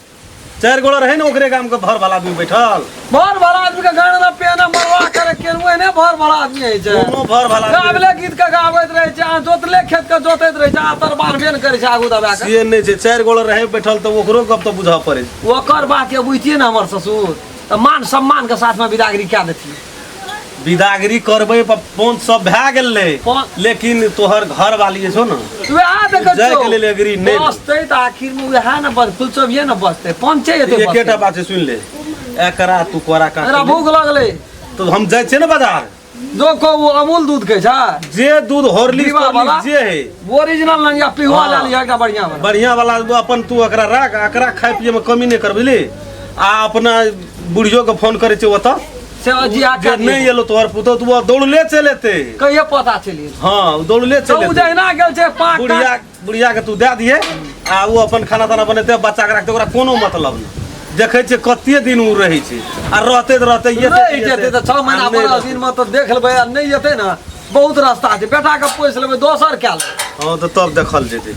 चारि गोड़ा रहे ने ओकरे गाम के भर वाला आदमी बैठल। भर भर आदमी के गाना पेना मरवा करे केनू एने भर भर आदमी होइ छै। कोनो भर वाला आदमी गाबले गीत के गाबैत रहै छै आ जोतले खेत के जोतैत रहै छै आ तर बान्हबे ने करै छै आगू दबा के। से नहि छै, चारि गोड़ा रहे बैठल तऽ ओकरो गप तऽ बुझऽ पड़ै छै। ओकर बात के बुझतियै ने हमर ससुर तऽ मान सम्मान के साथ में बिदागरी कए देतियै। बिदागरी करबै पहुँच सब भए गेलै, लेकिन तोहर घर वाली जे छौ ने वएह देखै जाय के लेल एग्री नहि। बसतै तऽ आखिर में वएह ने बस फुलचोबिये ने बसतै, पंचे जेतै। एकेटा बात छै, सुनि ले, एकरा तू कोरा काट एकरा भूख लगलै तऽ हम जाइ छियै ने बाजार। जो को वो अमूल दूध के छै, जे दूध हॉर्लिक्स पीवा वाला? जे है ओरिजिनल नंगा पिहुआ। हाँ। ला लिहा एकटा बढ़िया वाला। बढ़िया वाला अपन तू एकरा राख, एकरा खाय पिए में कमी नहि कर, बुझली? आ अपना बुढ़ियो के फोन करै छै ओतऽ से जी आ जे नहि एलो तोहर पुतोह तऽ ओ दौड़ले चलि एतै। कहियो पता चलि? हाँ, ओ दौड़ले तऽ चलि ओ एतै। जहिना गेल छै पाँच बुढ़िया, बुढ़िया के तू दए दिहे आ ओ अपन खाना ताना बनेतै, बच्चा के राखतै, ओकरा कोनो मतलब नहि। देखै छियै कते दिन ओ रहै छै आ रहतै तऽ रहतै, एतै रहि जेतै तऽ 6 महीना आ नहि 15 रहतै। दिन में तऽ देख लेबै आ नहि जेतै ने बहुत रास्ता छै, बेटा के पोसि लेबै, दोसर कए लेबै। हाँ तऽ तब देखल जेतै।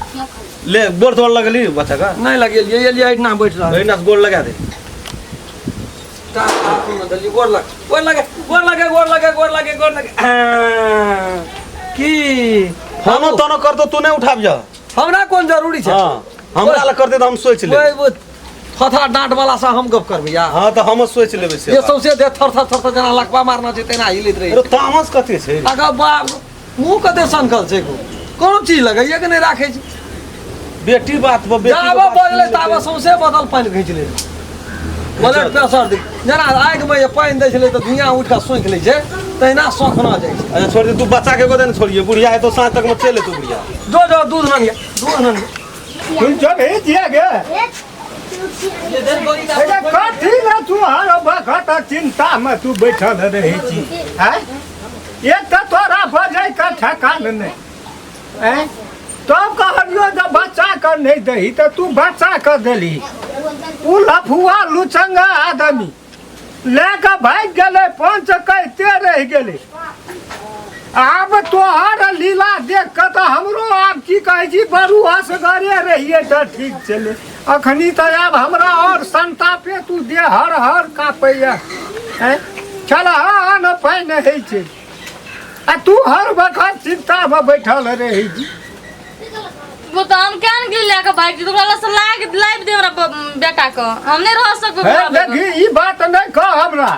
ले गोड़ तोड़ लगली बच्चा के? नहि लगेलियै, एलियै एहिठिना बैठ रहल। एहिना से गोड़ लगा दे। हाथमे देलियै, गोड़ लग, गोड़ लगे, गोड़ लगे, गोड़ लगे, गोड़ लगे, गोड़ लगे। की फोनो तोनो करतो तू नहि उठाबिह। हमरा कोन जरूरी छै? हाँ, हमरा लग करतै तऽ हम सोचि लेबै। ओहि थथा डाँट वाला से हम गप करबै यार। हाँ तऽ हम सोचि लेबै से जे बात। सौंसे देह थर थर थर थर जेना लकवा मारना छै तेना हिलैत रहै। अरे तामस कते छै? अगर बाप मुँह कते सनकल छै, गो कोनो चीज लगैये के नहि राखै छै। बेटी बात पर बेटी के जाबऽ बात बजलै सुनि ताबऽ लेतै। सौंसे बदल पानि घीच लै, ब्लड प्रेशर दे जेना आगिमे जे पानि दै छलै तऽ धुइयाँ उठि कऽ सोखि लै छै तहिना सोखना जाइ छै। अच्छा छोड़ दे तू बच्चा के गोदे ने छोड़िए, बुढ़िया हेतौ साँझ तक में चलि एतौ बुढ़िया। जो जो दूध ननिया, दूध ननिया। तू जब ही दिया गे एगे कथी ने तू हर वक्त चिंता में तू बैठल रहै छी हैं? एक तऽ तोरा बजै के ठेकान नहि हैं? तब कहलियो जे बच्चा के नहि दही तऽ तू बच्चा के देली। उ लफुआ लुचंगा आदमी लए कऽ भागि गेलै, पंच कहिते रहि गेलै। आब तोहर लीला देख कऽ तऽ हमरो आब की कहै छी, बड़ू असगरे रहियै तऽ ठीक छलै, अखनी तऽ आब हमरा आओर संतापे तू देह हर हर काँपैया हैं? चल हन पानि होइ छै आ तू हर वक्त चिंतामे बैठल रहै छी। वो तो हम क्या निकली लेके भाग जेतै, ओकरा लग से लाग लाइब दे हमरा बेटा के, हम नहीं रह सकबै हे ओकरा बगैर। देखी, ई बात नहि कह हमरा,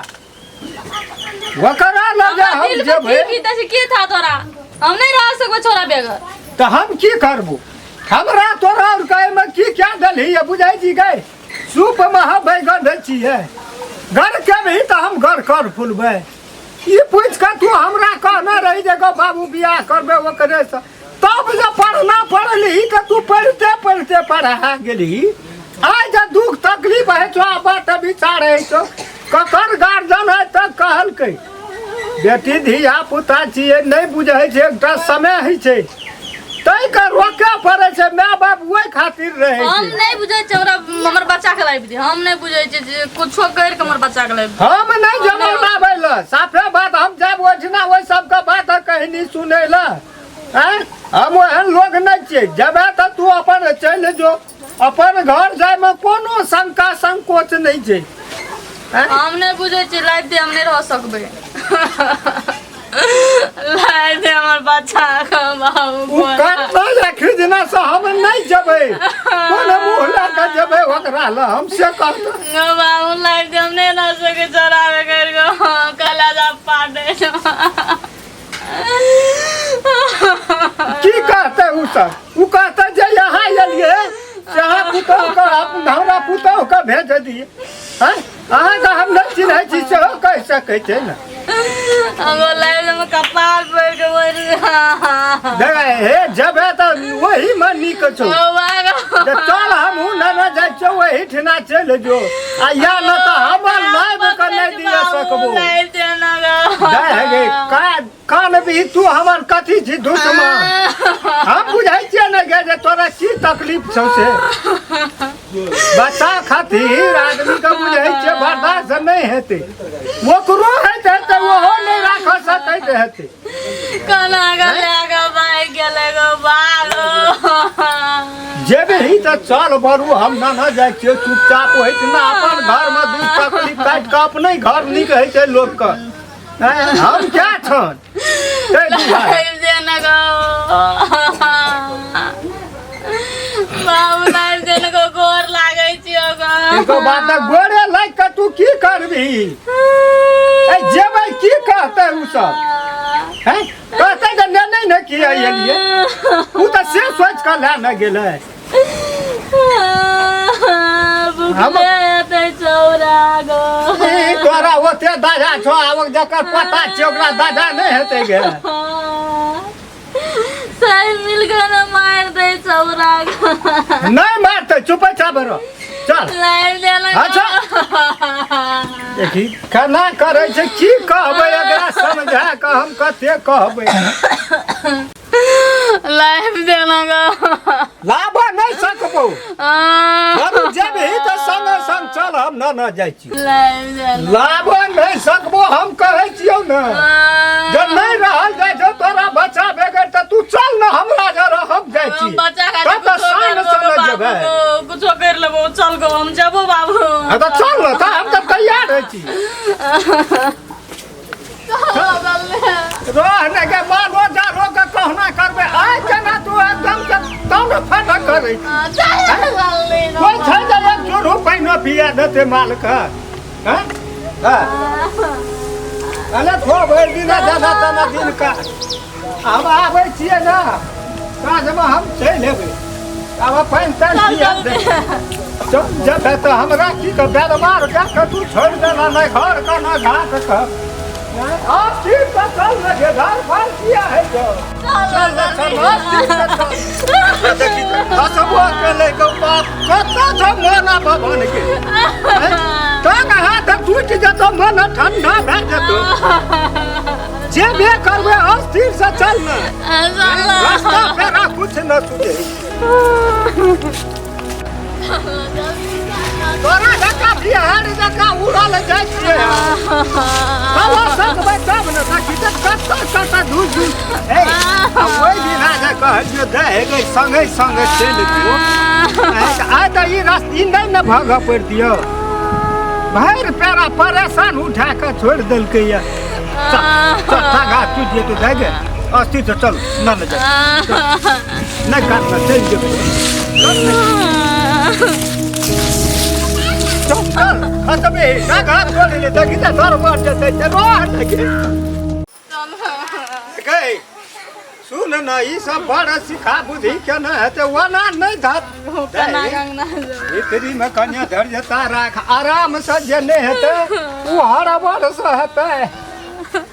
ओकरा लग हमरा हम दिल पे जेबै की बीतै छै की था तोरा, हम नहीं रह सकबै छोरा बेगर। तऽ हम की करबू? हमरा तोरा और कहैमे की क्या देलही बुझै छी गै? सूप मे हम बैगन दै छियै, घर के भी तऽ हम घर कर फुलबै। ई पूछि कऽ तू हमरा कहने रही जे गो बाबू बियाह करबै ओकरे से, तब जे पढ़ना पढ़लही तऽ तू पढ़िते पढ़िते पढ़ा गेलही। आइ जे दुख तकलीफ होइ छौ आ बात विचार होइ छौ, ककर गार्जियन है तऽ कहलकै बेटी धिया पुता छियै, नहि बुझै छै, एकटा समय होइ छै ताहिके रोकय पड़ै छै, माय बाप ओहि खातिर रहै हम छै। नहीं बुझै छियै, हमरा हमर बच्चा के लाइब दे, हम नहीं बुझै छियै जे कुछो करि के हमर बच्चा के लाइब दे। हम नहि जमा लाबै लए, साफे बात, हम जायब ओहिठिना ओहि सबके बात कहनी सुनै लए आँय? हम ओहन लोक नहि छियै। जेबै तऽ तू अपन चलि जो, अपन घर जायमे कोनो शंका संकोच नहि छै आँय? हम नहीं बुझै छियै, लाइब दे, हम नहीं रह सकबै, लाइब दे हमर बच्चा के बाबू। ओ करना खरीदना से हम नहि जेबै, कोन मुँह लए कऽ जेबै ओकरा लए हम से कहतौ। बाबू लाइब दे, हम नहीं रह सकै छोरा बेगर के, कलेजा पाटे। की कहतै ओ सब? ओ कहतै जे यहाँ एलियै से अहाँ पुतहुके हमरा पुतहुके भेज दियै, आँय? अहाँके हम नहि चिन्है छी सेहो कहि सकै छै ने। हमरो लाइब दे, कपार पड़ के मरि। देख हे, जेबै तऽ ओहीमे नीक छौ जे चल, हमहूँ नेने जाइ छियौ, ओहिठिना चलि जो आ या न तऽ हमर लाइब के नहि दिअ सकबो। लाइब दे ना गो। जाय हे गे का कान भी तू हमर कथी छी दुश्मन हम बुझै छियै ने गे जे तोरा की तकलीफ छौ से बच्चा खातिर आदमी के बुझै छियै बर्दाश्त नहि हेतै ओकरो हेतै तऽ ओहो नहि राखऽ सकैत हेतै कोना के लए कऽ भागि गेलै गो बाबू जेबही तऽ चल बरू हम ना ना जाइ छियै चुपचाप ओहिठिना अपन घरमे दुख तकलीफ काटि कऽ अपने घर नीक होइ छै लोकके आँय, हम क्या छन ताहि दुआरे लाइव देना गो बाबू लाइव देना गो गोर लागै छियो गो एको बात तऽ गोरे लागि कऽ तू की करबही ए जेबै की कहतै उ सब हैं कहतै जे नेने ने किया एलियै उ तऽ से सोचि कऽ लए ने गेलै भुखले हेतै चौरा गो ई तोरा ओते दादा छौ आब जकर पता छै ओकरा दादा नहि हेतै गे सही मिल गो ने मारि दै चौरा गो नहि मारतै चुपे चाप रह चल लाइव देना अच्छा। देखी केना करै छै की कहबै एकरा समझा कऽ हम कते कहबै लाइव देना गो लाबऽ नहि सकबौ बाबू जेबही तऽ संगे संग चल हम न न जाइ छी लाइव देना लाबऽ नहि सकबो हम कहै छियौ ने जब नहि रहल जाइ छौ तोरा बच्चा बेगर तऽ तू चल ने हमरा जरा हम जाइ छी बच्चा तब तऽ खातिर साँझ से जेबै कुछो कर लेबो चल गो हम जेबो बाबू हाँ तऽ चल ने तऽ हम तऽ तैयार होइ छी रह ने के मालो जारो के कहुना करबै आइ केना तू एकदम से तब ने फटक करै छी कोइ छै जे एक चूरू पानि पिया देतै मालके हैं हाँ अरे थो भरि दिन दादा तना दिन का हम आबै छियै ने साँझमे हम चलि एबै आब पानि तानि पिया दे चल जेबै तऽ हमरा की कह बेरमार कए कऽ तू छोड़ि देला नहि घर के नहि घाट के आब ठीक तऽ चल ने गे घर फल किया है तो चल ने चल आब ठीक तऽ चल देखी हसबो के ले के बाप कतऽ छौ मोना भवन के टांग हाथ टूटि जेतौ मन ठंडा भए जेतौ जे बे करबै अस्थिर से चल ने रास्ता पेरा कुछ न सुझे तोरा जकाँ बिहार जकाँ उड़ल जाइ छियै हवा सकबै तब ने देखी तऽ कतऽ कतऽ धूस धूस हे आ ओहि दिना जे कहलियो दे हे गई संगे संगे चलि दियो आइ तऽ ई रास्ता ई नहि ने भगऽ पड़ितियो भरि पेरा परेशान उठा कऽ छोड़ि देलकै यऽ चल चल टांग हाथ टूटि जेतौ दे गे अस्थिर से चल न ने जा नहि काटना चलि जेबै चल ने। चल चल खतमे ना घात खोल ले देखी तऽ सर मर जेतै चलो देखी गई सुन न ई सब बड़ सिखा बुद्धि के न हेतै ओना नहि धत भीतरी में कन्या धैर्यता राख आराम से जे नहि हेतै ओ हड़बड़ से हेतै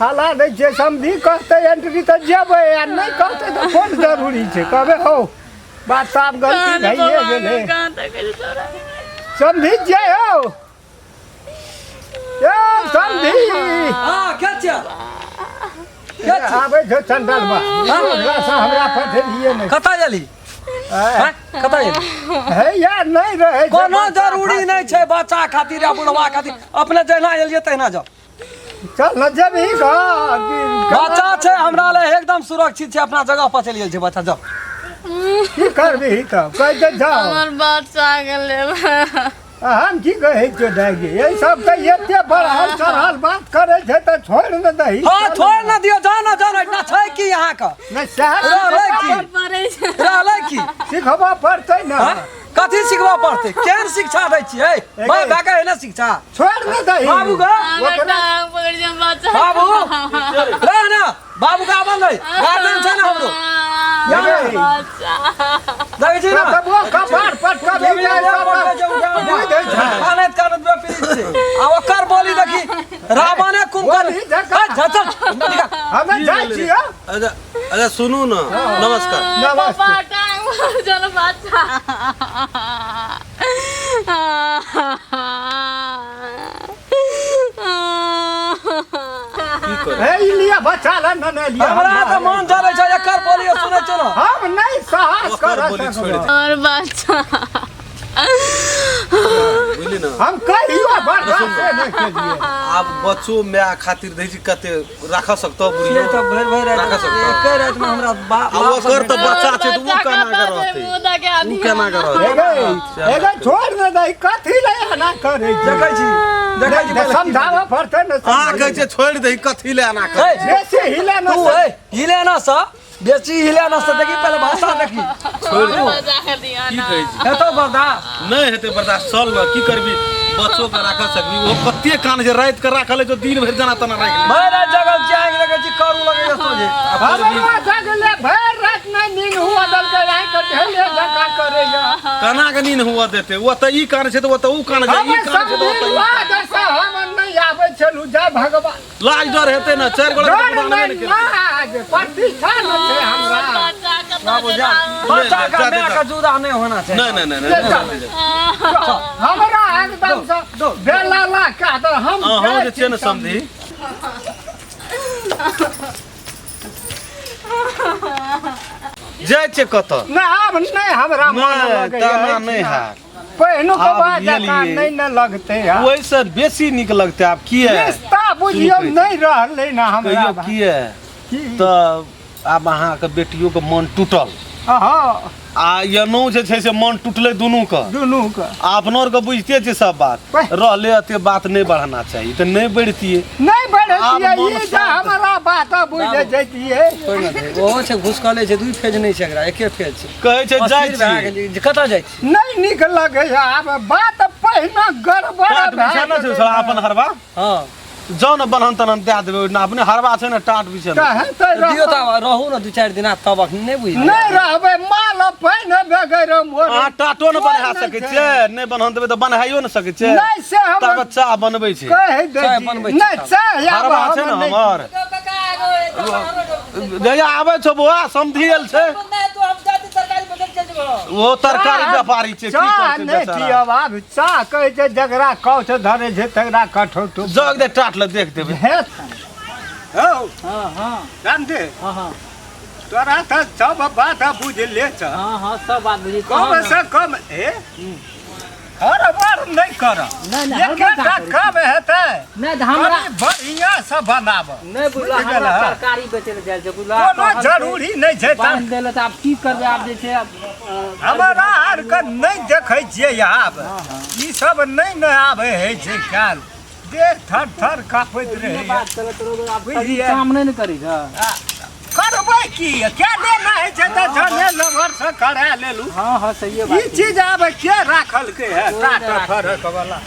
हाला नहि जे समझी कहतै एंट्री तऽ जेबै आ नहि कहतै तऽ कोन जरूरी छै कहबै हौ बात साफ गलती भइए गेलै समझी जे हौ ए समझी हाँ क्या छियै क्या छियै आबै छौ चंडलबा हमरा से हमरा पठेलिए नहि कतऽ गेली आँय? कतऽ गेली हे यार नहि रहै छै कोनो बच्चा जरूरी नहि छै बच्चा खातिर या बुढ़वा खातिर अपने जहिना एलियै तहिना जाउ चल न जेबही घर बच्चा छै हमरा लए एकदम सुरक्षित छै अपना जगह पर चलि गेल छै बच्चा जाउ की करबिही तब कहि दे जाओ हमर बच्चा के लेब हम की कहै छियौ दाइ एहि सब तऽ एते बढ़ल चढ़ल बात करै छै तऽ छोड़ि ने दही हाँ छोड़ न दियौ जाउ न जाउ न इतना छै की अहाँके नहि सएह रहलै की पड़ै छै रहलै की सिखबऽ पड़तै ने हाँ? कथी सिखबऽ पड़तै केहन शिक्षा दै छियै बाप भाय के ने शिक्षा छोड़ ने दही बाबू के हमर टांग पकड़ जे बच्चा बाबू रह ना बाबू के आबल नहीं गार्जियन छै ने हमरो बच्चा देखै छी ना कतबो कपार पटकबी जाइ सब बुझि दै छै कानैत कानैत बेपीड़ित छै आ ओकर बोली देखी रावणे कुंभकर्ण बोली जकाँ। ए, चल, निकाल। हमे जाइ छियै अच्छा अच्छा सुनू न नमस्कार नमस्ते। पापा टांग पकड़ जल बच्चा की करे। हे ई लिया बच्चा ला न न लिया। हमरा तऽ मन जरै छै एकर बोली सुनै छै न। हम नहीं साहस ओकर कर बोली छोड़ि दे। और बच्चा बुझली न? हम कहियो बर्दाश्त नहीं केलिए। आब बच्चो माय खातिर दै छी कते राख सकतो से बुढ़ियो तऽ भरि भरि राति राख सकतो। एके रातिमे हमरा बाप आ ओकर तऽ बच्चा छै तऽ ओ केना के रहतै? ओ केना के रहतै? एगे एगे छोड़ न दे, कथी ले एना करे छी? देखै छी, देखै छी पहिले। समझाबऽ पड़तै ने। अहाँ कहै छियै छोड़ि दही, कथी ले एना करे? हे, बेसी हिले न तू हे हिले न स बेसी हिले न स, देखी पहिले भाषा देखी। छोड़ि दे। की कहै छी? हेतौ बर्दाश्त? नहि हेतै बर्दाश्त। चल न, की करबी, बच्चो के राख सकबी? ओ कते कान छै, राति के राखल है, जो दिन भरि जना तना राखि ले। भरि राति जगल छी, आँखि देखै छी करू लगैया सोझे। हमरा जगले भरि राति नहि नींद हुआ देलकै, आँखि के ढेले जकाँ करैया। केना के नींद हुआ देते? ओ तऽ ई कान छै तऽ ओ तऽ ऊ कान छै, ई हम कान छै तऽ ओ तऽ ई। समझी हम नहि आबै छलहुँ, जय भगवान। लाज डर हेतै ने, चारि गोटा डर के नहि, नहि केलकै। लाज प्रतिष्ठा न छै हमरा। बाबू जा, बच्चा के माय के जुदा नहि होना चाही। नहि नहि नहि नहि, नहि। हमरा एकदम से बेला ला कह दे हम। अहाँ जे छियै ने समधी, जाइ छियै कतऽ? नहि, आब नहि हमरा मन नहि लगैया। तना नहि हैत। पहिनुक आब बात जकाँ गेलियै। नहि ने लगतै आब। ओहिसँ बेसी नीक लगतै आब। किए? रिश्ता बुझियौ सुनू। नहि रहलै ने हमरा। कहियौ किए? की? तऽ आब अहाँके बेटियोके मन टूटल हँ। आ एनो जे छै से मन टूटलै दुनूके। दुनूके। आ अपनो आरके बुझिते छियै सब बात। वाह। रहले एते बात नहि बढ़ना चाही तऽ नहि बढ़तियै। नहि बढ़तियै। आब मन ई जे शान्त। हमरा बात बुझि जैतियै। कोइ नहि, ओहो छै घुसकले छै, दुइ फेज नहि छै एकरा, एके फेज छै। कहै छै जाइ अस्थिर भए छियै। गेलै जे कतऽ जाइ छी? नहि नीक लगैया आब, बात पहिने गड़बड़ टाट भए बिछाना छै गेलै। साला अपन हरबा। हँ। जाउ ने, बन्हन तन्हन दए देबै ओहिना, अपने हरबा छै ने, टाट बिछेने। तहन तऽ दियौ रहब। तऽ रहू ने दू चारि दिना, तब अखन नहि बुझलियै। नहि रहबै, माल पहिने बगैर मोर अहाँ टाटो ने बन्हा नहि सकै छै। छियै, नहि बन्हन देबै तऽ बन्हाइयो ने सकै छियै। नहि से हम तब चाह बनबै छै। कहि दै चाय छी। बनबै छी नहि तब। चाह आब हरबा छै हम ने नहि। हमर। जहिया आबै छौ बौआ, समधि आयल छै। ओ तरकारी व्यापारी छै, की चाह करतै नहि बेचारा? पियब आब चाह। कहै छै जकरा कौछ धरै छै तकरा कठौतो। जग दे, टाट लए देख देबै। हे हौ। हाँ हाँ। रामदेव। हाँ हाँ। तोरा तऽ सब बात बुझले छ। हाँ हाँ, सब बात बुझी। कम से कम ए हड़बड़ नहि कर। नहि, नहि, हड़बड़ एकेटा कहाँ करै छी? काम हेतै। नहि तऽ हमरा कनि बढ़िआँ से बनाब। नहि बुझला। बुझि हमरा गेलह? तरकारी बेचै लए जाइ छै बुझला। कोनो जरूरी नहि छै तऽ। बान्हि देले तऽ आब की करबै? आब जे छै आब, हमरा आरके नहि देखै छियै आब, ई सब नहि ने आबै हइ छै, काल देह थर थर काँपैत रहैए। बात चलैत रहू आब। बुझलियै? काम नहि ने करै छै। करबै की, के लेना होइ छै तऽ जने लभर से करा लेलू। हाँ हाँ, सही ई बात। चीज आब के राखलकै है कोइ नहि टाट राखलकै। फरक वाला?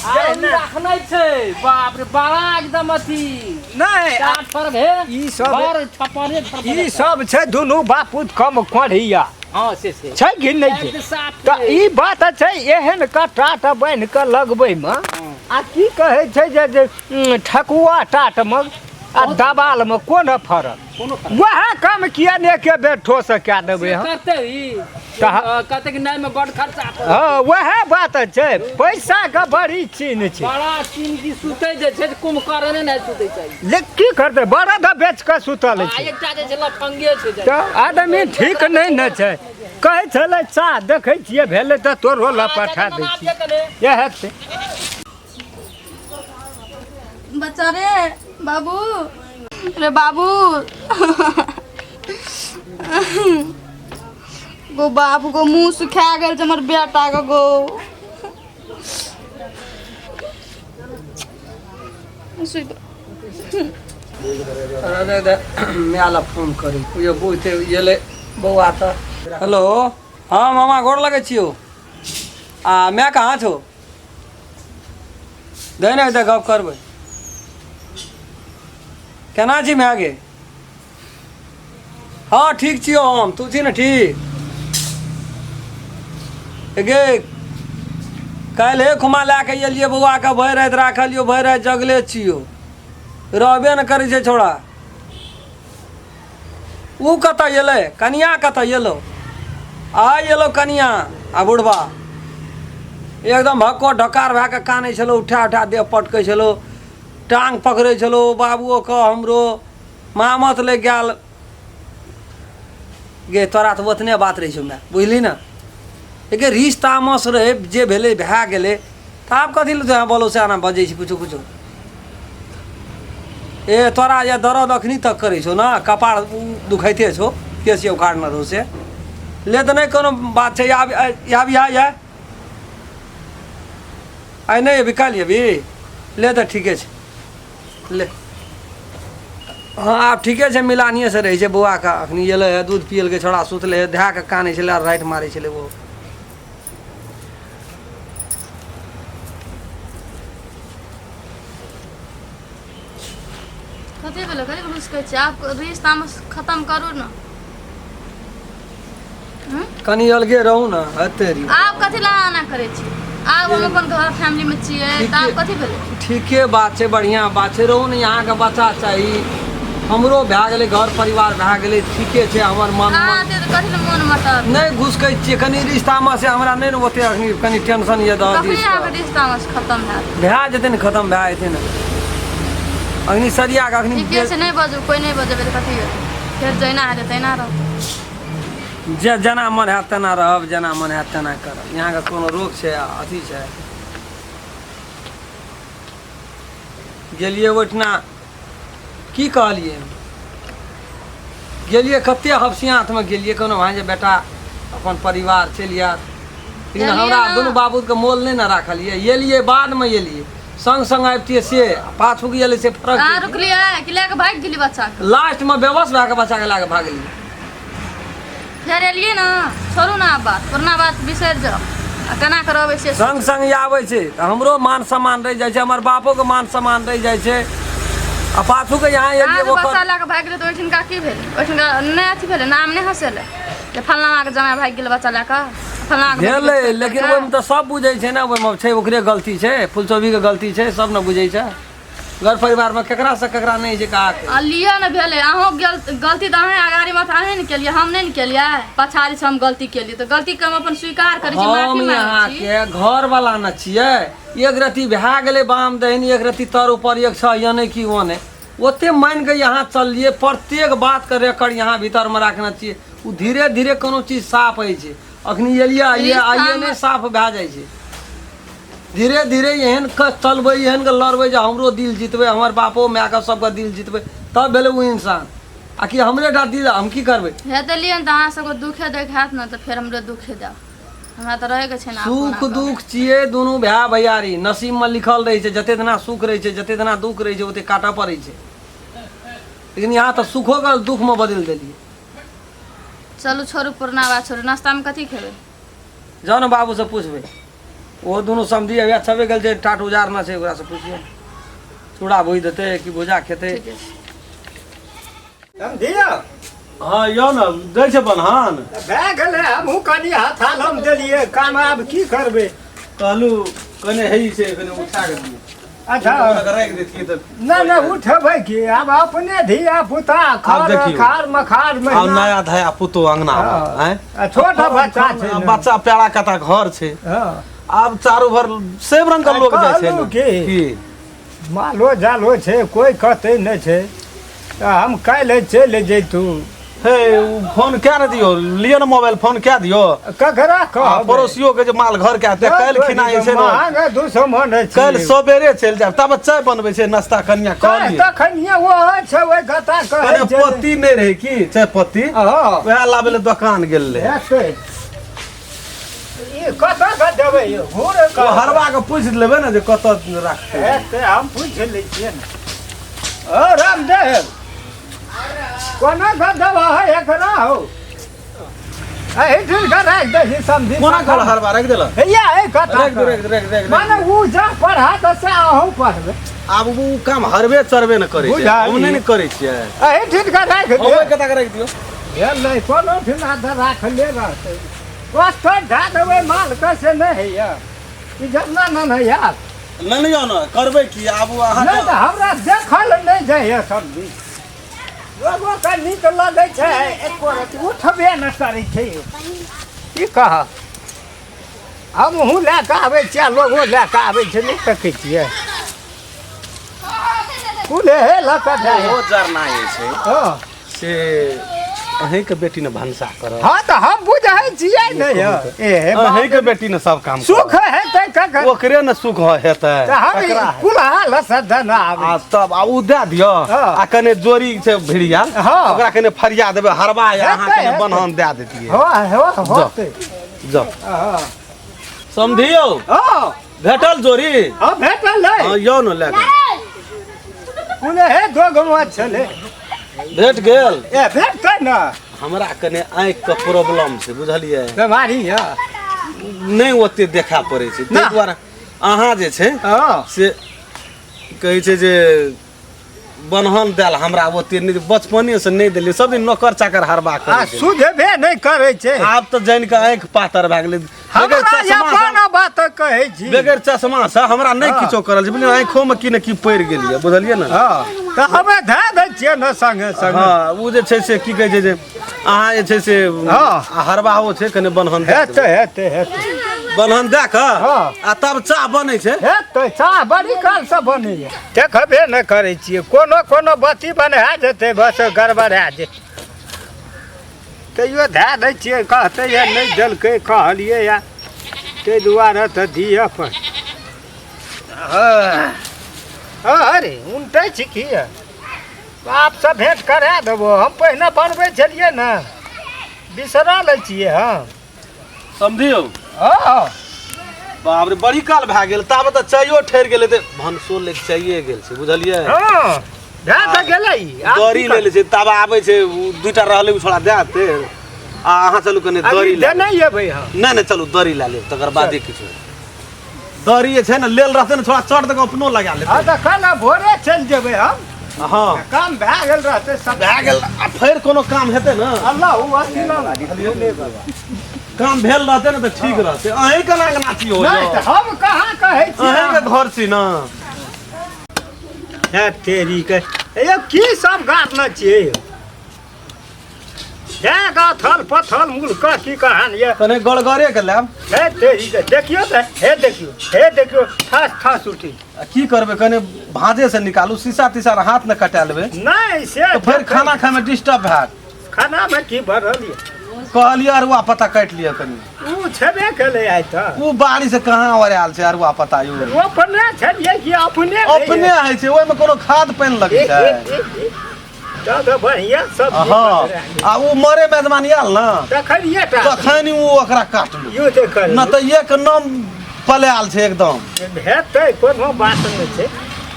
आर रखनै छै, बाप रे, बड़ा एकदम अथी। नहि। टाट फरक हे। ई सब- बड़ छपरे छपरे। ई सब छै दुनू बापूत कम कोढ़िया। हाँ, से से छै कि नहि छै? एकदम साफ। तऽ ई बात छै, एहन का टाट बान्हि कऽ लगबैमे आ की कहै छै जे जे ठकुआ टाटमे आ दबालमे कोन फरक? कोनो फरक। वएह काम किया ने एके बेर ठोस कए देबै हम? करते ही कहते कि नहीं में बड़ खर्चा पड़त। हँ, वएह बात छै, पैसाके बड़ी चीन छै। बड़ा चीन की सुतै जे छै कुंभकर्ण नहि सुतै छै। लेकिन की करतै, बड़द बेच कऽ सुतल आ छै। एकटा जे छै लफंगे छै जे। तऽ आदमी ठीक नहि ने छै। कहै छलै चाह देखै छियै भेलै तऽ तोरो लऽ पठा दै छियै, इएह छै। बच्चा रे, बाबू रे, बाबू गो, बाबू गो, मुँह सुखा गेल छै हमर बेटा के गो। सुति माय लए फोन करी यो, बुझते एलै बौआ तऽ। हेलो, हँ मामा, गोर लगै छियौ। आ माय कहाँ छौ? दे ने तऽ गप करबै। केना छी माय गे? हँ, ठीक छियौ हम, तू छी ने ठीक? गे, काल्हि खुमा लए कऽ एलियै बौआके, भरि राति राखलियौ, भरि राति जगले छियौ, रहबे ने करै छै छौड़ा। ओ कतऽ एलै? कनिया कतऽ एलौ? आ एलौ कनिया। आ बुढ़बा एकदम भक्को ढकार भए कऽ कानै छलौ, उठा उठा देह पटकै छलौ। टांग पकड़ै छलौ बाबुओके हमरो मामत लागि गेल गे तोरा तऽ ओतने बात रहै छौ माय बुझली ने एके रिस तामस रहै जे भेलै भए गेलै तऽ आब कथी लए तोरा बोलो से एना बजै छी कुछो कुछो ए तोरा जे दर्द अखनी तक करै छौ ने कपार दुखाइते छौ केस उखाड़ने रहौ से ले तऽ नहि कोनो बात छै आब आब इएह आइ आइ नहि अबी काल्हि अबी ले तऽ ठीके छै ले हँ आब ठीके छै मिलानिएसँ रहै छै बौआके अखनी एलै हे दूध पियलकै छौड़ा सुतलै हे धए कऽ कानै छलै आ राइट मारै छलै ओ कथी भेलै कथी घुसकै छै आब रिश्ता तामस खतम करू ने कनि अलगे रहू ने हेतै री आब कथी ला आना करै छी आब हम अपन घर फैमिली में छियै तऽ आब कथी भेलै ठीके बात छै बढ़िआँ बात छै रहू ने अहाँके बच्चा चाही हमरो भए गेलै घर परिवार भए गेलै ठीके छै हमर मन अहाँ एते तऽ कथी लए मोन मतलब नहि घुसकै छियै कनि रिश्तामे से हमरा नहि ने ओते अखनी कनि टेंशन यऽ दह कखनी दिस अहाँके रिश्ता खतम हैत भए जेतै ने खतम भए जेतै ने अखनी सरिया कऽ अखनी ठीके छै नहि बजू कोइ नहि बजेबै तऽ कथी हेतै फेर जहिना हेतै तहिना रहतै जे जेना मन हैत तेना रहब जेना मन हैत तेना करब यहाँके कोनो रोक छै आ अथी छै गेलियै ओहिठिना की कहलियै गेलियै कते हफसियातमे गेलियै कोनो भाइ जे बेटा अपन परिवार चलि आयत लेकिन एलियै हमरा ने। दुनू बाबूके मोल नहि ने राखलियै एलियै बादमे एलियै संग संग आबितियै से आ पाछू गेलै से फरक अहाँ रुकलियै कि लए कऽ भागि गेली बच्चाके लास्टमे बेबस भए कऽ बच्चाके लए कऽ भागलियै फेर एलियै ने छोड़ू ने आब बात पुरना बात बिसरि जाउ आ केना कऽ रहबै से संग संग आबै छै तऽ हमरो मान सम्मान रहि जाइ छै हमर बापोके मान सम्मान रहि जाइ छै आ पाछूके यहाँ एलियै अहाँके ओकर बच्चा लए कऽ भागि गेलै तऽ ओहिठिनका की भेलै ओहिठिनका नहि अथी भेलै नाम नहि हँसेलै जे फल्लाँके जमाइ भागि गेलै बच्चा लए कऽ फल्लाँके भेलै लेकिन ओहिमे तऽ सब बुझै छै ने ओहिमे छै ओकरे गलती छै फुलचौबीके गलती छै सब ने बुझै छै घर परिवारमे केकरासँ केकरा नहि छै कहा आ लिअ ने भेलै अहूँ गलती तऽ अहेँ अगाड़ी मे तऽ अहेँ ने केलियै हम नहि ने केलियै पछाड़ी से हम गलती केलियै तऽ गलतीके हम अपन स्वीकार करै छी हम माफी मांगै छी यहाँके घर वाला ने छियै एक रति भए गेलै बाम दहिन एक रति तर ऊपर एक छह यानी कि ओने ओते मानि कऽ यहाँ चललियै प्रत्येक बातके रिकॉर्ड यहाँ भीतरमे राखने छियै ओ धीरे धीरे कोनो चीज साफ होइ छै अखनी एलियै आइए आइए नहि साफ भए जाइ छै धीरे धीरे एहन के चलबै एहन के लड़बै जे हमरो दिल जीतबै हमर बापो मायके सबके दिल जीतबै तब भेलै ओ इंसान आ कि हमरे टा दिल हम की करबै हे देलियै ने तऽ अहाँ सबके दुखे देखायत ने तऽ फेर हमरो दुखे देब हमरा तऽ रहैके छै ने सुख दुख छियै दुनू भाय भैयारी नसीबमे लिखल रहै छै जते दिना सुख रहै छै जते दिना दुख रहै छै ओते काटऽ पड़ै छै लेकिन यहाँ तऽ सुखोके दुखमे बदलि देलियै चलू छोड़ू पुरना बात छोड़ू नाश्तामे कथी खेबै जाउ ने बाबूसँ पुछबै ओहो दुनू समझी अभी छबे गेल छै टाट उजारना छै ओकरासँ पुछियौ चूड़ा भुजि देतै कि भुजा खेतै ठीके छै समझियौ हँ यौ ने दै छै बन्हन भए गेलै हमहूँ कनि हथाल हम देलियै काम आब की करबै कहलू कने हे छै कने उठा के दियौ अच्छा राखि देतियै तऽ नहि नहि उठेबै की आब अपने धिया पुता खर देखियौ। खार मखार आब महीना नया धया पुतो अंगना मे, हँ। आँय? आ छोट बच्चा छै ने। बच्चा प्यारा कता घर छै हँ। आब चारू भर सब रंग के लोग जाइ छै कहलहुँ ने। की? की मालो जालो छै कोइ कहतै नहि छै तऽ हम काल्हि चलि जैतू हे उ फोन कए ने दियौ लिअ ने मोबाइल फोन कए दियौ ककरा आ कहबै पड़ोसियो के जे माल घर के आते काल्हि खिना जे छै ने महग दुश्मन छी काल्हि सबेरे चलि जायब तब चाय बनबै छै नाश्ता कनिया कऽ लिअ तखनिये ओ छै ओहि गता कहै कने छै पत्ती नहि रहै की चाय पत्ती हँ वएह लाबै लए दोकान गेल रहै हेतै। ई कतऽ के देबै यौ घूर ओ हरवा के पूछि लेबै ने जे कतऽ राखतै हेतै हम पूछि लै छियै ने ओ रामदेव कोना के देबऽ है एकरा हौ एहिठाम के राखि दै छी समझी कोना कहल हरवा राखि देलक हैया एहि कथा राखि दो राखि दो राखि दो, राखि दो माने उ जा पढ़ा तऽ से अहूँ पढ़बै आब उ काम हरबे चरबे ने करै छै बुझाली। हम नहि ने करै छियै एहिठाम के राखि हम दे कतऽ के राखि दियौ भेल नहि कोनो ठिना तऽ राखले रहतै ओतऽ धए देबै मालके से नहि होइए ई जतना नहि होइए नहि नहि यौ ने करबै की आब ओ नहि अहाँके तऽ हमरा देखल नहि जाइए सब्जी लोगोके नीक लगै छै एको रत्ती उठबे नहि करै छै की कह हमहूँ लए कऽ आबै छियै आ लोगो लए कऽ आबै छै नहि देखै छियै कुले हे लऽ कऽ ओहो जरना जे छै हँ से अहींके बेटी ने भनसा करत। हँ तऽ हम बुझै छियै ने यौ। ए बाप अहींके बेटी ने सब काम सुख करत। हेतै कखन ओकरे ने सुख हेतै। तऽ हम ककरा हेतै? कुल्हा लऽ धन आबै। आ तब आ उ दए दियौ। हँ। आ कने जोड़ी छै भिड़िया हँ। ओकरा कने फरिया देबै हरबा या अहाँ हेतै, कने हेतै। बन्हन दए देतियै। हँ हँ होतै। जाउ हँ समधियौ हँ भेटल जोड़ी? हँ भेटल है। हँ यौ ने लए कऽ। कुले हे दो गो छलै। भेट गेल? ए भेटतै ने। हमरा कने आँखिके प्रॉब्लम छै बुझलियै, बेमारी यऽ नहि ओते देखा पड़ै छै, ताहि दुआरे अहाँ जे छै हँ से कहै छै जे बन्हन देल हमरा ओते नहि, बचपनेसँ नहि देलियै, सब दिन नौकर चाकर हरबा आ करै छै। सुझबे नहि करै छै। आब तऽ जानि कऽ आँखि पातर भए गेलै। बगैर हमरा चश्मा अपन बात कहै छी, बगैर चश्मा से हमरा नहि हँ। किछो करल छै, बुझलियै? आँखोमे की ने की पड़ि गेल यऽ, बुझलियै ने? हँ तऽ हमे धए दै छियै ने संगे संगे। हँ ओ जे छै से की कहै छै जे अहाँ जे छै से हँ। आ हरबाहो छै कने बन्हन दए हेतै देबै। हेतै हेतै बन्हन दए कऽ हँ। आ तब चाह बनै छै। हेतै चाह बड़ी कालसँ बनैया, देखबे नहि करै छियै। कोनो कोनो बत्ती बन्हा जेतै बस गड़बड़ा जेतै, तैयो धए दै छियै। कहतै या नहि देलकै, कहलियै या ताहि दुआरे तऽ दिअ पर। हँ अरे उनटै छी की? बापसँ भेँट करा देबो। हम पहिने बनबै छलियै ने, बिसरा लै छियै। हँ समझियौ। हँ बाप रे बड़ी काल भए गेल, ताबे तऽ चायो ठहरि गेलै, तऽ भनसो लए चाहिए गेल छै, बुझलियै? हँ भए तऽ गेलै। आब दरी की ले लै छै, तब आबै छै ओ दूटा रहलै ओ छोड़ा दए देतै आ अहाँ चलू कने अभी दरी लए देने एबै। हम नहि नहि, चलू दरी लए लेब तकर बादे किछु। दरी जे छै ने लेल रहतै ने छोड़ा चट दऽ कऽ अपनो लगा लेतै। हँ तऽ काल्हि भोरे चलि जेबै हम। हँ काम भए गेल रहतै सब भए गेल आ फेर कोनो काम हेतै ने। अल्लाह उ अथी ना काम भेल रहतै ने तऽ ठीक रहतै। अहीं केना केना छी हो? नहि तऽ हम कहाँ कहै छी, अहींके घर छी ने। हे तेरी के यौ की सब गाड़ने छियै यौ? हे गाथल पथल मुल्क की कहानी ये। कने गड़गड़े के लेब। हे तेरी के देखियौ तऽ, हे देखियौ, हे देखियौ, ठास ठास उठी। आ की करबै, कने भाँजे से निकालू, शीशा तीशा हाथ ने कटा लेबै। नहि से तऽ फेर खाना खायमे डिस्टर्ब हैत। खानामे की भरल ये? कहलियै अरुआ पत्ता काटि लिअ कनि। उ छेबे केलै आइ तऽ। ओ बाड़ी से कहाँ ओरायल छै अरुआ पत्ता यौ? रोपने छलियै कि अपने? अपने होइ छै, ओहिमे कोनो खाद पानि लगै छै? तऽ बढ़िआँ सब। हँ आ ओ मरे मेजबान आयल ने तखनिये टा तखन ओ ओकरा काटलू यौ देखल न तऽ एक नाम पलायल छै एकदम। हेतै, कोनो बात नहि छै,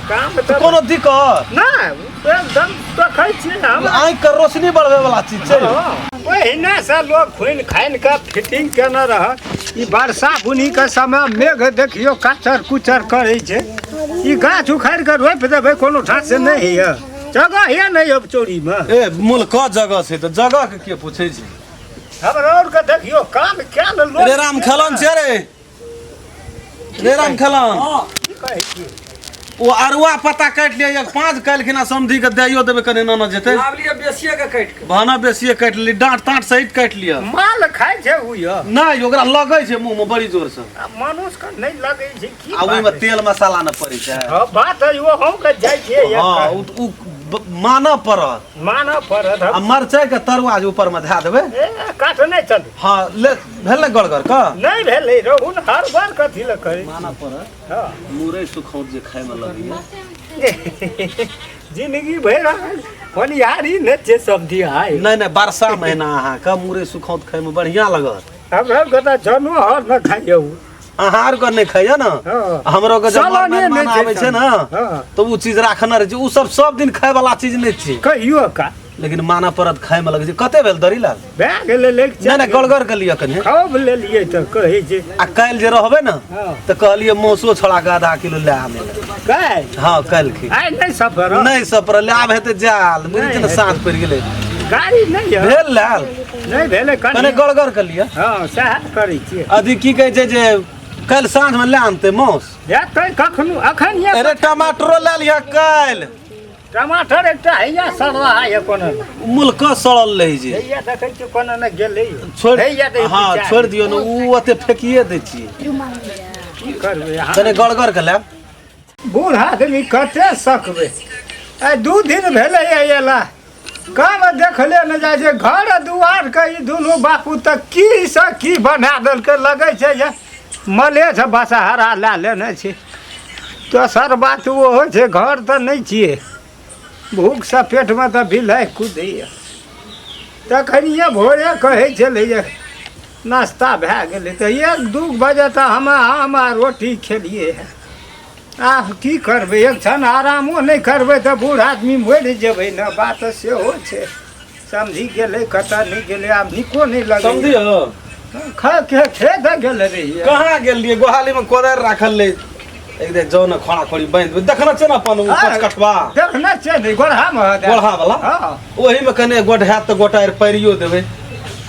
काम तऽ कोनो दिक्कत नहि, एकदम देखै छियै हम। आँखि के रोशनी बढ़बै वाला चीज छै। हँ, पहिने से लोग खुनि खानि कऽ फिटिंग केने रह। ई वर्षा बुनी के समय मेघ देखियौ काचर कुचर करै छै, ई गाछ उखाड़ि कऽ रोपि देबै कोनो ठाम से नहि होइए, जगह ये नहि अब चोरीमे। ए मुल्क जगह छै तऽ जगह के के पूछै छै? हमरा आरके देखियौ काम कए ने लोग। रे राम खेलन छै रे, रे राम खेलन। की कहै छियै? ओ अरुआ पत्ता काटि लिअ एक पाँच, काल्हिखिना समधी के दैयो देबै कने ननद जेतै। लाब लिअ बेसिए के काटि के। भाना बेसिए काटि ली, डाँट ताँट सहित काटि लिअ। माल खाइ छै उ यऽ? नहि, ओकरा लगै छै मुँहमे बड़ी जोरसँ। आ मनुष्यके नहि लगै छै की? आ ओहिमे तेल मसाला नहि पड़ै छै। हँ बात है, ओ हम के जाइ छियै। हँ ओ मानऽ पड़त, मानऽ पड़त। आ मरचाइ के तरुआ जे ऊपरमे धए देबै। ए काट नहि चलू। हँ ले भेल ने गड़गड़ के? नहि भेलै रहु ने, हर बार कथी लए करै? मानऽ पड़त। हँ मुरई सुखौत जे खायमे लगैया। जिंदगी भरि होनिहारी नहि छै सब दिहाइ। नहि नहि, वर्षा महीना अहाँके मुरई सुखौत खायमे बढ़िआँ लागत। हमरा के तऽ जनो हर न खाइयौ। अहाँ आरके नहि खाइया ने? हँ। हमरो के जब सलने मेहमान नहि छै। आबै छै ने हँ तऽ ओ चीज राखने रहै छै। ओ सब सब दिन खाय वाला चीज नहि छै। कहियो का लेकिन मानऽ पड़त, खायमे लगै छै। कते भेल दरी लाल? भए गेलै लेक। नहि नहि, गड़गड़ के लिअ कनि। खूब लेलियै तऽ कहै छै। आ काल्हि जे रहबै ने हँ। तऽ कहलियै मौसो छोड़ा के आधा किलो लए आनै लए। काल्हि? हँ काल्हि। आइ नहि सफर नहि सफर ले, आब हेतै जाल, बुझै छियै ने, साँझ पड़ि गेलै। गाड़ी नहि यऽ? भेल लाल? नहि भेलै कने कनि गड़गड़ के लिअ। हँ सएह करै छियै। अथी की कहै छै जे काल्हि साँझमे लए आनतै माउस? हेतै कखनो अखन ये। अरे टमाटरो लए लिअ काल्हि। टमाटर एकटा हैया सड़ला है कोनो। मुल्क सड़ल रहै छै। हैया देखै छियै कोनो ने गेलै। छोड़ि हैया दै हँ छोड़ि दियौ ने, ओ ओते फेकिए दै छियै। की करबै अहाँ? कने गड़गड़ के लेब। बूढ़ आदमी कते सकबै? आइ 2 दिन भेलै अयला, काम देखले ने जाइ छै। घर दुआरके ई दुनू बापू तऽ की से की बना देलकै, लगै छै जे मलेछ बसहारा लए लेने छै। दोसर बात ओहो छै, घर तऽ नहि छियै, भूखसँ पेटमे तऽ बिलाइ कुदैए। तखनिए भोरे कहै छलै जे नाश्ता भए गेलै, तऽ 1-2 बजे तऽ हम आम आ रोटी खेलियै हँ। आब की करबै, एक क्षण आरामो नहि करबै तऽ बूढ़ आदमी मरि जेबै ने, बात सेहो छै। समझी गेलै कतऽ नहि गेलै, आब नीको नहि लगै। समझी हो खेत गेल रहियै। कहाँ गेल रहियै? गोहाली में कोदारि राखल रहे, एक दिन जाउ ने खोड़ा खोड़ी बांधि देबै। देखने छै ने अपन ओ पचकठवा? देखने छै ने, गोढ़ा मे होतै। गोढ़ा वाला? हँ। ओही में कने गोट हैत तऽ गोटा आर पारियो देबै।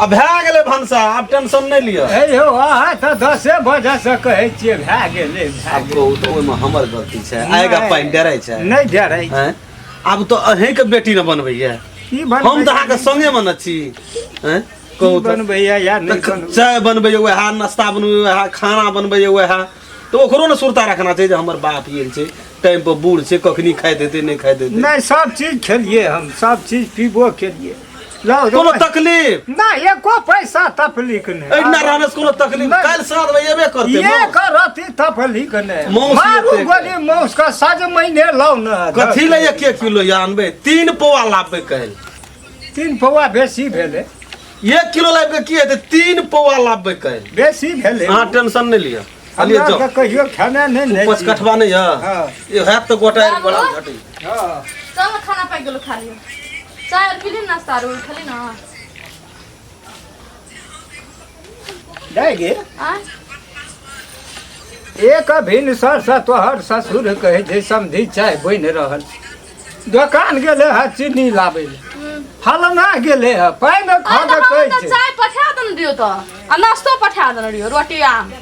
आ भए गेलै भनसा, आब टेंशन नहि लिअ। हे यौ, अहाँ तऽ 10 बजे से कहै छियै भए गेलै, भए आब गेलै। कहू तऽ ओहिमे हमर गलती छै? आएगा पानि डराइ छै? नहि डराइ। आँय? आब तऽ अहींके बेटी ने बनबैया। की बनबै? हम तऽ अहाँके संगे मे ने छी। आँय? कहू की तऽ बनबैया या नहि तऽ बनबै? चाय बनबैया वएह, नाश्ता बनबैया वएह, खाना बनबैया वएह, तऽ ओकरो ने सुरता रखना छै जे हमर बाप आयल छै, टाइम पर बूढ़ छै, कखनी खाइत हेतै नहि खाइत हेतै। नहि, सब चीज खेलियै हम, सब चीज पीबो केलियै। लाउ, कोनो तकलीफ नहि, एको पैसा तकलीफ नहि। एहिना रहने से कोनो तकलीफ? नहि। काल्हि साँझ मे एबे करतै एक माउस। रति तकलीफ नहि। माउस मारू एते। गोली माउस के सज महीने लाउ ने। कथी लए 1 1 किलो या आनबै? 3 पौआ लाबबै काल्हि। 3 पौआ बेसी भेलै। 1 किलो लाबि कऽ की हेतै? 3 पौआ लाबबै काल्हि। बेसी भेलै। अहाँ टेंशन नहि लिअ, खाली हमरा जाउ। के कहियो खेने नहि ने। पचकठवा नहि यऽ? हँ। ई हैत तऽ गोटा बाबू। बड़ा घटी। हँ। चल, खाना पाकि गेलो, खा लियो। चाय आर पीली, नाश्ता आर खेली ना? जाइ गे। आ एक भिनसर से तोहर ससुर कहै छै समधी चाय बनि रहल, दोकान गेलै हँ चीनी लाबै लए, फलना गेलै हँ पानि आइ खा तऽ कऽ हम कहै तऽ छै। चाय पठा देने रहियो तऽ आ नाश्तो पठा देने रहियो, रोटी आम।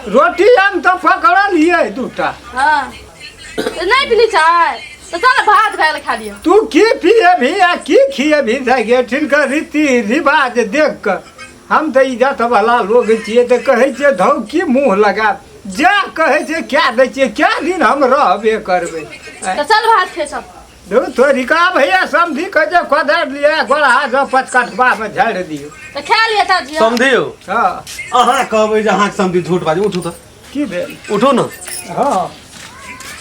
रोटी आम तऽ पकड़लियै दूटा। हाँ, तऽ नहि पीली चाय तऽ चल भात भए खा लियो। तू की पिएबही आ की खिएबही? जाइ गे, एठिनका रीति रिवाज देख कऽ हम तऽ इज्जत वाला लोग छियै तऽ कहै छियै धौ की मुँह लगा जा कहै छै कए दै छियै, कए दिन हम रहबे करबै। तऽ चल भात खे सब। धौ तोरिका भैया, समधी कहै छै कोदारि लिअ, गोड़हा सँ पचकठबामे झाड़ि दियौ। तऽ खा लिअ तऽ जियो। समझियौ। हँ। अहाँ कहबै जे अहाँके समझी झूठ बाजू? उठू तऽ। की भेल? उठू ने। हँ।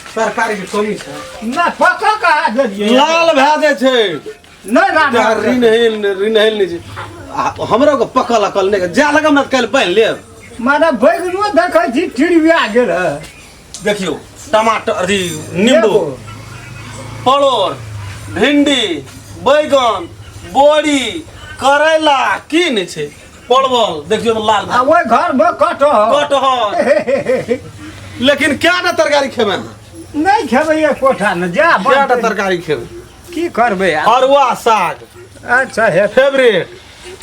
तरकारी के कमी छै? नहि, पकऽ कहाँ देलियै? लाल भए जाइ छै। नहि राधा। ऋण हेल ऋण हेल नहि छै। आ हमरो के पकल अकल नहि जा लगम ने, काल्हि बान्हि लेब। माने बैगनो देखै छी टिड़िया गेल है। देखियौ, टमाटर, अथी नींबू, परोड़, भिंडी, बैगन, बोरी, करैला, की नहि छै, परवल, देखियौ तऽ लाल। आ ओहि घरमे कटहर। कटहर, लेकिन क्या ने तरकारी खेबै अहाँ? नहि खेबै एक कोठा ने जा। क्या टा तरकारी खेबै? की करबै आब? अरुआ साग। अच्छा हे। फेवरेट।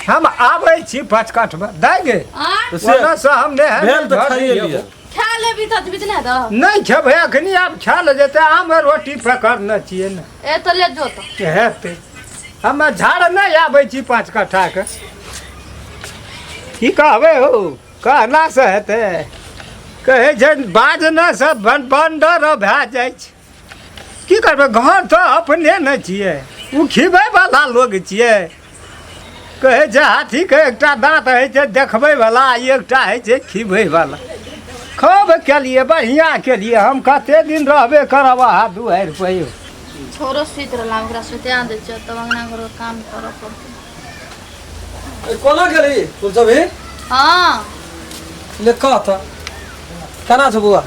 हम आबै छी पचकठमे दै गे। आ तऽ से ओना से हम नहि भेल तऽ खाइए लिअ। खा लेबी तऽ बीच नहि दऽ। नहि खेबै अखनी, आब खायल जेतै। आम रोटी पकड़ने छियै ने। ए तऽ ले जो तऽ। हेतै, हम झाड़ नहि आबै छी 5 कट्ठाके। की कहबै हौ, कहला से हेतै? कहै छै बाजने से बंडर भए जाइ छै। की करबै, घर तऽ अपने ने छियै, ओ खिबै वला लोग छियै। कहै छै हाथीके एकटा दाँत होइ छै देखबै वला, एकटा होइ छै खिबै वला। खूब केलिए, बढ़िआँ केलिए। हम कते दिन रहबे करब अहाँ दुआरि पर यौ? छोरो सुति रहला, ओकरा सुता दै छियै तब अंगना घरके काम करऽ पड़तै। कोना गेली तुलसभी? हँ। ले, कह तऽ, केना छौ बौआ?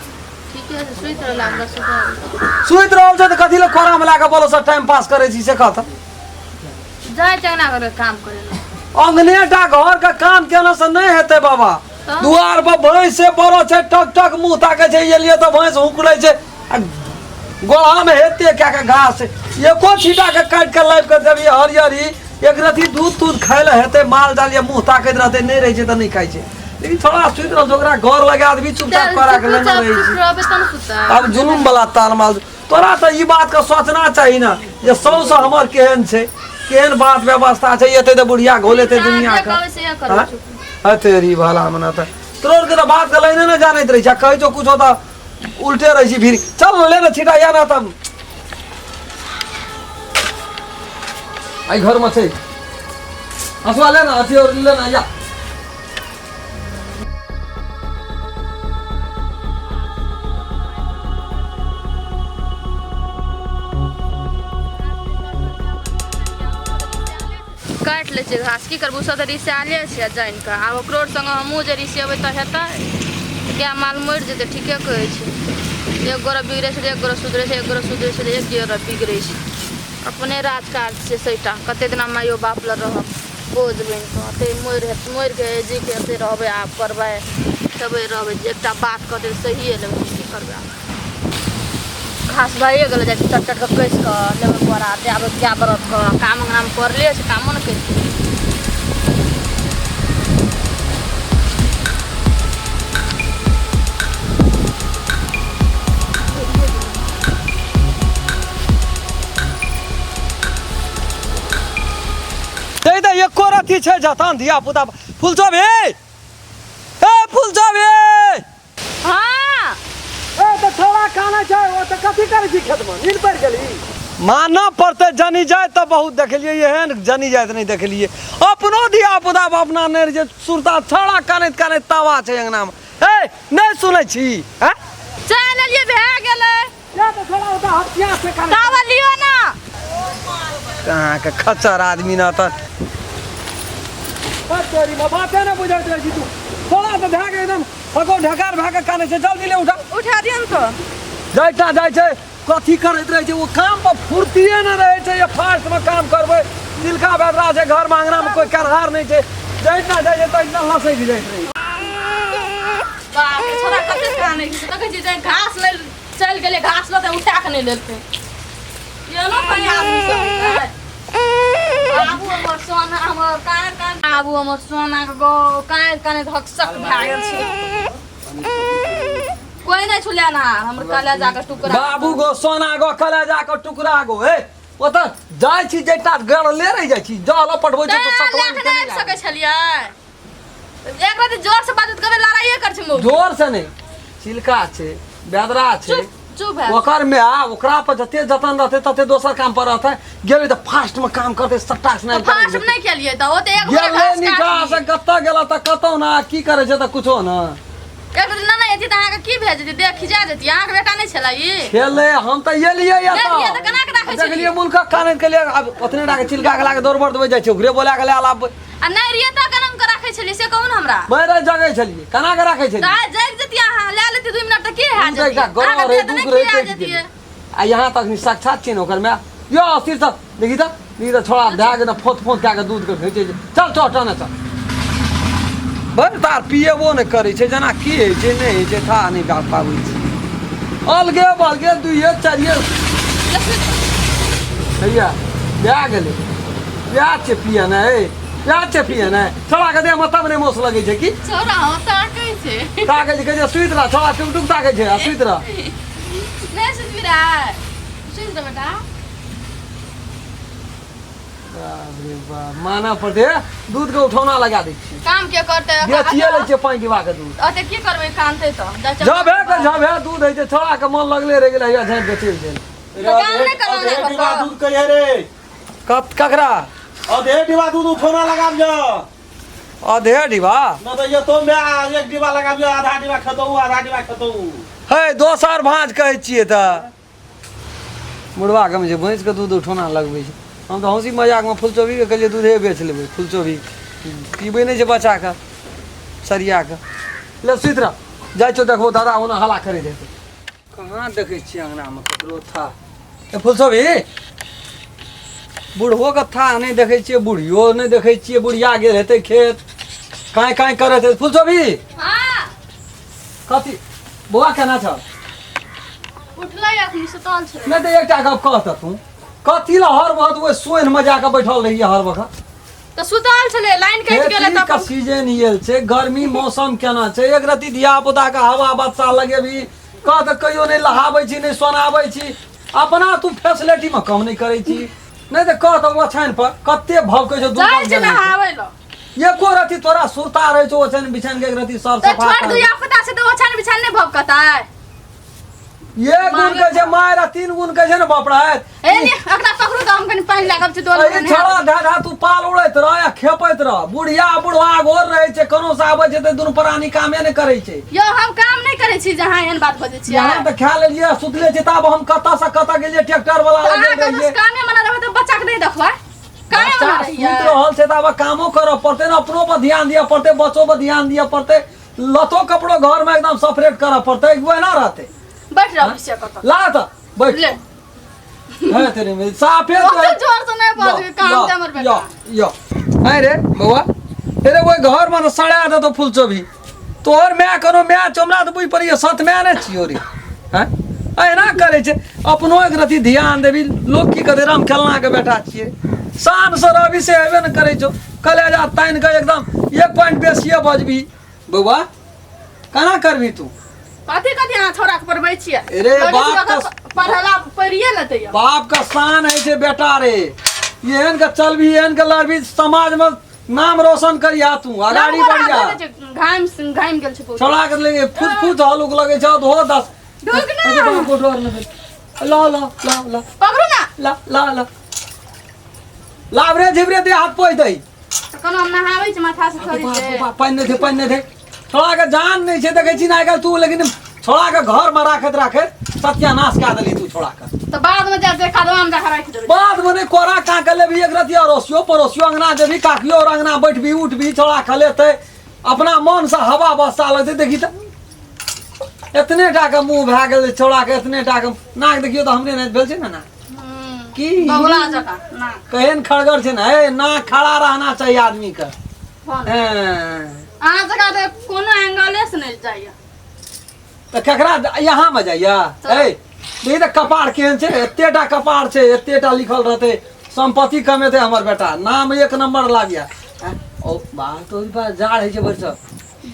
ठीके छै, सुति रहला, ओकरा सुता दै छियै। सुति रहल छै तऽ कथी लए कोरामे लए कऽ बोलो टाइम पास करै छी, से कह तऽ। जाइ छै अंगना घरके काम करै लए। अंगने टा घर के काम केला से नहि हेतै बाबा। तऽ? दुआर पर भैंस से बड़ो छै, टक टक मुंह ताके छै, एलियै तऽ भैंस हुकलै छै। आ गोढ़ा में हेते क्या के घास, एको छीटा के काटि के लाबि के देबही हरियरी एक रति दूध तूध खाय लए हेतै माल जाल, या मुंह ताकैत रहतै। नहि रहै छै तऽ नहि खाइ छै, लेकिन थोड़ा सुति रहल छै, ओकरा घर लगा देबही, चुपचाप करा के लेने रहै चुप छै। रहबै तब ने सुतै। आब जुलुम वाला ताल माल, तोरा तऽ ई बात के सोचना चाही ने जे सौसँ हमर केहन छै, केहन बात व्यवस्था छै। एते तऽ बुढ़िया घोलेतै दुनिया जे के। कहबै से करू। हाँ? चुप। अतेरी भला मना तऽ तोर के तऽ बात के लाइने ने जानैत रहै छै, आ कहै छौ कुछो तऽ उल्टे रहै छी। फिर चल ले ने छिटा या ना तब। एहि घरमे छै हँसुआ ले ना अथी और ले ना या काटि लै छियै घास की करबू सब तऽ रिसाले छै जानि कऽ आब ओकरो संगे हमहूँ जे रिसेबै तऽ हेतै गाय माल मरि जेतै ठीके कहै छै एक गोरा बिगड़ै छै एक गोरा सुधरै छै एक गोरा सुधरै छै एक गोरा बिगड़ै छै अपने राज काज छै सहीटा कते दिना माइयो बाप लग रहब बोझ बनि कऽ एते मरि मरि के जी के एते रहबै आब करबै खेबै रहबै जे एकटा बात कहतै सहिए लेबै की करबै आब घास भइए गेलै जाइ छै चट चट कऽ कसि कऽ लेबै बोरा देबै गाय बरद कऽ काम अङ्गनामे करले छै कामो ने करितै। तै तऽ एको रत्ती छै जतन धिया पुता फुलचोभी ए फुलचोभी। हाँ। ए तऽ छोड़ा कानै छै ओ तऽ कथी करै छी खेतमे नील पड़ि गेली मानऽ पड़तै जनी जाय तऽ बहुत देखलियै एहन जनी जाइत नहि देखलियै अपनो धिया पुता अपना नहि रहै छै सुरता छौड़ा कानैत कानैत तावा छै अङ्गनामे हे नहि सुनै छी हैं चलि एलियै भए गेलै। या तऽ छोड़ा ओतऽ हथिया छै कानैत। तावा लियो ना। कहाँके खच्चर आदमी न तऽ तोरी में बाते ने बुझैत रहै छी तू छोड़ा तऽ भए गेल एकदम हको ढकार भए कऽ कानै छै जल्दी ले उठा। उठा दियौ ने तऽ। जाइटा जाइ छै कथी करैत रहै छै ओ काम पर फुर्तिए नहि रहै छै जे फास्टमे काम करबै तिलका बेदरा छै घरमे अङ्गनामे कोइ करहार नहि छै जहिना जाइ छै तहिना लसकि जाइत रहै छै। बाप रे छोड़ा कते कानै छै देखै छी जे घास नहि चलि गेलै घास लऽ तऽ उठा कऽ नहि लेलकै एहनो कहीं आदमी सब छै। बाबू हमर सोना हमर कान कान बाबू हमर सोना के गो कान कान धकसक भए गेल छै कोई नहीं छुले ना हमर कलेजा के टुकड़ा। बाबू गो सोना गो कलेजा के टुकड़ा गो हे ओतऽ जाइ छी जेटा गड़ले रहि जाइ छी जल पटबै छी तऽ तैं सतवन लए कऽ नहि आबि सकै छलियै एक रात जोर से बाजत कभी लड़ाइए कर छै मौगी। जोर से नहि चिलका छै बेदरा छै। चुप चुप है। ओकर में आ ओकरा पर जते जतन रहते तते दोसर काम पर रहते गेलै तऽ फास्ट में काम करते सट्टा से तऽ फास्ट में नहि केलियै तऽ ओ तऽ एक गोरा गेलै घास नीचा से काटलियै। कतऽ गेला तऽ कतौ ना की करै छै तऽ कुछो ना। एक दिन ना एती तऽ अहाँके की भए जेतै देह खिजा जेती अहाँके बेटा नहि छलै ई। खेले हम तऽ एलियै नहि एलियै तऽ केना के राखै छलियै? देखलियै मुल्कक कानैत के लिए आब ओतने टा के चिलका के लाके दौड़ बड़ जाइ छै ओकरे बोला के ले आब। आ नहि रहियै तऽ केना के राखै छलियै से कहू ने हमरा। बैरे जगै छलियै केना के राखै छलियै? तऽ आइ जागि जतियै अहाँ लए लेतियै 2 मिनट तऽ की भए ई तऽ एकटा जेतै गड़बड़ अहाँके रहै देह तऽ नहि दुख रहै खिजा कटि जतियै। गेलै। आ यहाँ तक साक्षात छियै ने ओकर माय यो अस्थिर तऽ देखी तऽ देखी तऽ छोड़ा दए के ने फोत फोत कए के दूध के घीचै छै चल चल टने चल बड़ तार पियेबो नहि करै छै जेना की होइ छै नहि होइ छै था नहि भए पाबै छै अलगे बलगे दुइये चारिये भैया भए गेलै वएह छै पिए ने वएह छै पिए ने छोड़ा के देहमे तब नहि मोस लगै छै की छोड़ा हम ताकै छै। ताकै छै कहै छै सुति रह छोड़ा टुक टुक ताकै छै आ सुति रह। नहि सुतबी रे सुति रह बेटा। बाप रे बाप मानऽ पड़तै दूध के उठौना लगा दै छियै। काम के करतै बेचिए लै छियै 5 डिब्बा के दूध। ओते की करबै कानतै तऽ जाइ जब हे के जब हे दूध होइ छै छोड़ा के मन लगले रहि गेलै हैया झाँपि के चलि गेल। तऽ काम नहि करबै अधे ने डिब्बा कतौ। दूध कहिए रे। कत ककरा? अधे डिब्बा दूध उठौना लगाब जा। अधे डिब्बा? न तऽ ये तो मैं एक डिब्बा लगाब जा आधा डिब्बा खेतौ आधा डिब्बा खेतौ। हे दोसर भाँज कहै छियै तऽ बुढ़वा के जे भैंस के दूध उठौना लगबै छै हम तऽ हँसी मजाकमे फुलचोभीके कहलियै दूधे बेच लेबै फुलचोभी पीबै नहि छै बच्चाके सरिया कऽ ले सुति रह जाइ छौ देखबो दादा ओना हल्ला करैत हेतै। कहाँ देखै छियै अङ्गनामे ककरो था ए फुलचोभी बुढ़बो के था नहि देखै छियै बुढ़ियो नहि देखै छियै बुढ़िया गेल हेतै खेत काँय काँय करैत हेतै। फुलचोभी हाँ। कथी बौआ केना छौ? उठलै अखनी सुतल छलै। नहि तऽ एकटा गप कह तऽ तू कथी लए हर वक्त ओहि सोनिमे जाकऽ बैठल रहियै हर वक्त? तऽ सुतल छलै लाइन कटि गेलै खेती तऽ के सीजन आयल छै गर्मी मौसम केना छै एक रत्ती धिया पुता के हवा बच्चा लगेबही कह तऽ कहियो नहि लहाबै छी नहि सोनाबै छी अपना तू फैसिलिटी में कम नहि करै छी नहि तऽ कह तऽ ओछानि पर कते भवकै छौ जाइ छै नहाबै लए। एको रत्ती तोरा सुरता रहै छौ ओछानि बिछानि के एक रत्ती सर तऽ सफा छोट कर। दुइया पुता छै तऽ ओछानि बिछानि नहि भवकतै? एक गुण कहै छै मारि आ तीन गुण कहै छै ने बापड़ा। ए ने एकरा पकड़ू तऽ हम कनि पानि लागब छै डोल। अरे छड़ा धा धा तू पाल उड़ैत रह आ खेपैत रह। बुढ़िया बुढ़वा घोर रहै छै, कोनो से आबै छै तऽ दुनू प्राणी कामे नहि करै छै। यौ, हम काम नहि करै छी जहाँ एहन बात बजै छी। यहाँ तऽ खा लेलियै, सुतले छी, तब हम कतऽ से कतऽ गेलियै, ट्रैक्टर वाला लग अहाँ गेल रहियै। कामे मना रहबै तऽ बच्चा के नहि देखबै? कामे बच्चा मना सुति रहियै। रहल छै तऽ आब कामो करऽ पड़तै ने, अपनो पर ध्यान दिअ पड़तै, बच्चो पर ध्यान दिअ पड़तै, लतो कपड़ो घर में एकदम सेपरेट करऽ पड़तै, ओहिना रहतै। बैठ रह से कतऽ। ला तऽ बैठ। ले। है तेरे में साफे तो ओते जोर से नहि बाजबै, काम छै हमर बेटा। यो यो है रे बौआ, अरे ओहि घर में तो सड़ा दे तो फूल चोभी तोहर my कोनो my छौ, हमरा तऽ बुझि पड़ैए सत my नहि छियौ रे। हैं, एना करै छै? अपनो एक रति ध्यान देबी, लोक की कहतै, राम खेलना के बेटा छियै, शान से रहबी, से हेबे ने करै छौ। कलेजा तानि कऽ एकदम एक पॉइंट बेसिए बजबी। बौआ, केना करबी तू? कथी कथी अहाँ छोरा के पढ़बै छियै? अरे लगै छै बाप अगर पढ़ला पढ़िए लेतै यौ। बाप का शान है छै बेटा रे, एहन के चलबी, एहन के लड़बी, समाज में नाम रोशन करिया, तू अगाड़ी लम्बो बढ़िया। हाथ धरै छै, घाम घाम गेल छै बहुत। छोड़ा के लगे फुस फुस हलुक लगे छै धो दस। ढुक ना। ला ला ला ला। पकड़ू ना। ला ला ला लाबरे झिबरे दे हाथ पोछ दई। तऽ कोनो हम नहाबै छी माथा से थोड़ी छै। पानि नहि छै, पानि नहि छै। छोड़ा के जान नहि छै, देखै छी ने आइ काल्हि तू, लेकिन छोड़ा के घर में राखैत राखैत सत्यानाश कए देली तू छोड़ा के। तऽ बाद में जा के कदवा में जाके राखि देबै। बाद में नहि, कोरा का के लेबी एक रति, अड़ोसियो पड़ोसियो अंगना जेबी, काकियो और अंगना बैठबी उठबी, छोड़ा खलेतै अपना मन से, हवा बसा लगतै। देखी तऽ एतने टा के मुँह भए गेल छोड़ा के, एतने टा के नाक देखियौ तऽ हमरे नहि भेल छै ने नाक की। बगुला जकाँ नाक। केहन खड़गर छै ने। ए नाक खड़ा रहना चाहिए आदमी के। हँ ने। हँ। अहाँ जकाँ तऽ कोनो एंगले से नहि जाइए। तऽ केकरा यहाँ में जाइया? ए देखी तऽ कपार केहन छै, एतेटा कपार छै, एतेटा लिखल रहतै संपत्ति कमेतै हमर बेटा, नाम एक नंबर लागिया। ओ बात तो बा जाड़ होइ छै भरिसक।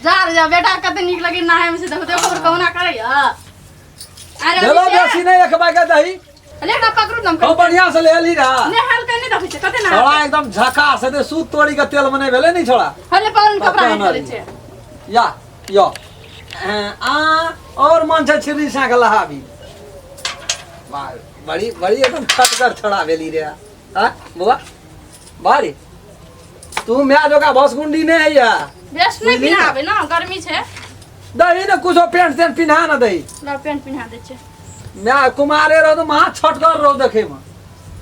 जा रे जा, बेटा कते नीक लगे नहाय में से देखो देखो ओकर कहुना करैया। अरे देलो अभिषेक, बेसी नहि, एक बैग दही। ले ना, पकड़ू ना। खूब बढ़िया से ले ली रहा। नेहाल के नहीं देखै छै कते छोड़ा नहा। एकदम झकास हेतै, सूत तोड़ी के तेल में नहि भेलै नहि छोड़ा। हले पकड़ू, कपड़ा पता नहीं नहि। चलै छै। या यो आ और मन छै छिरी सा के लहाबी। वाह, बड़ी बड़ी एकदम खटगर छोड़ा भेली रे। आ बौआ भारी तू my जोका भसगुंडी नहीं है या। बेस नहीं। बुझली ना? पिन्हाबै ना, गर्मी छै। दही ने कुछो पेंट तेंट पिन्हा ना दही। ला, पेंट पिन्हा दै छै। My कुमारे रहो तऽ महा छटगर रहो देखे में,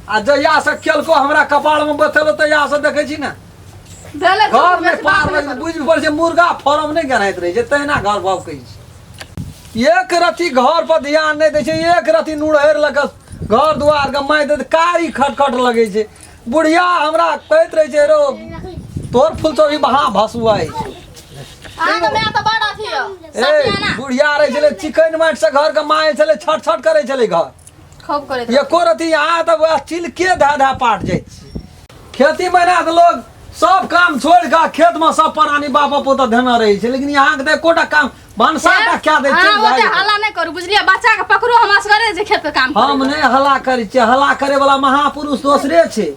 आ जहिया से केलको हमरा कपार में बतेलो तहिया से देखै छी ने भेलै घर में बेसी पार बात नहि लग करू। बुझि पड़ै छै मुर्गा फॉर्म नहि गनाइत रहै छै तहिना घर भौकै छै। एक रति घर पर ध्यान नहि दै छै, एक रति नुड़हरि लऽ कऽ घर दुआर के मारि दै, कारी खटखट लगै छै। बुढ़िया हमरा कहैत रहै छै, रो तोर फूल चौकी बहा भसुआ छै। अहाँके माय तऽ बड़ अथी यऽ ए सतियाना। बुढ़िया रहै छलै चिकन माटि से घर के माय छलै, छट छट करै छलै घर। खूब करैत रहै। एको रति यहाँ तऽ वएह चिलके धा धा पाट जाइ छै। खेती महिना तऽ लोग सब काम छोड़ि कऽ खेत में सब प्राणी बाप पोता धेने रहै छै, लेकिन यहाँ के तऽ एकोटा काम भनसा टा कए दै छै। अहाँ ओते हल्ला नहि करू, बुझलियै? बच्चा के पकड़ू, हम असगरे जे खेत के काम हम करै। नहि हल्ला करै छियै, हल्ला करे वाला महापुरुष दोसरे छै।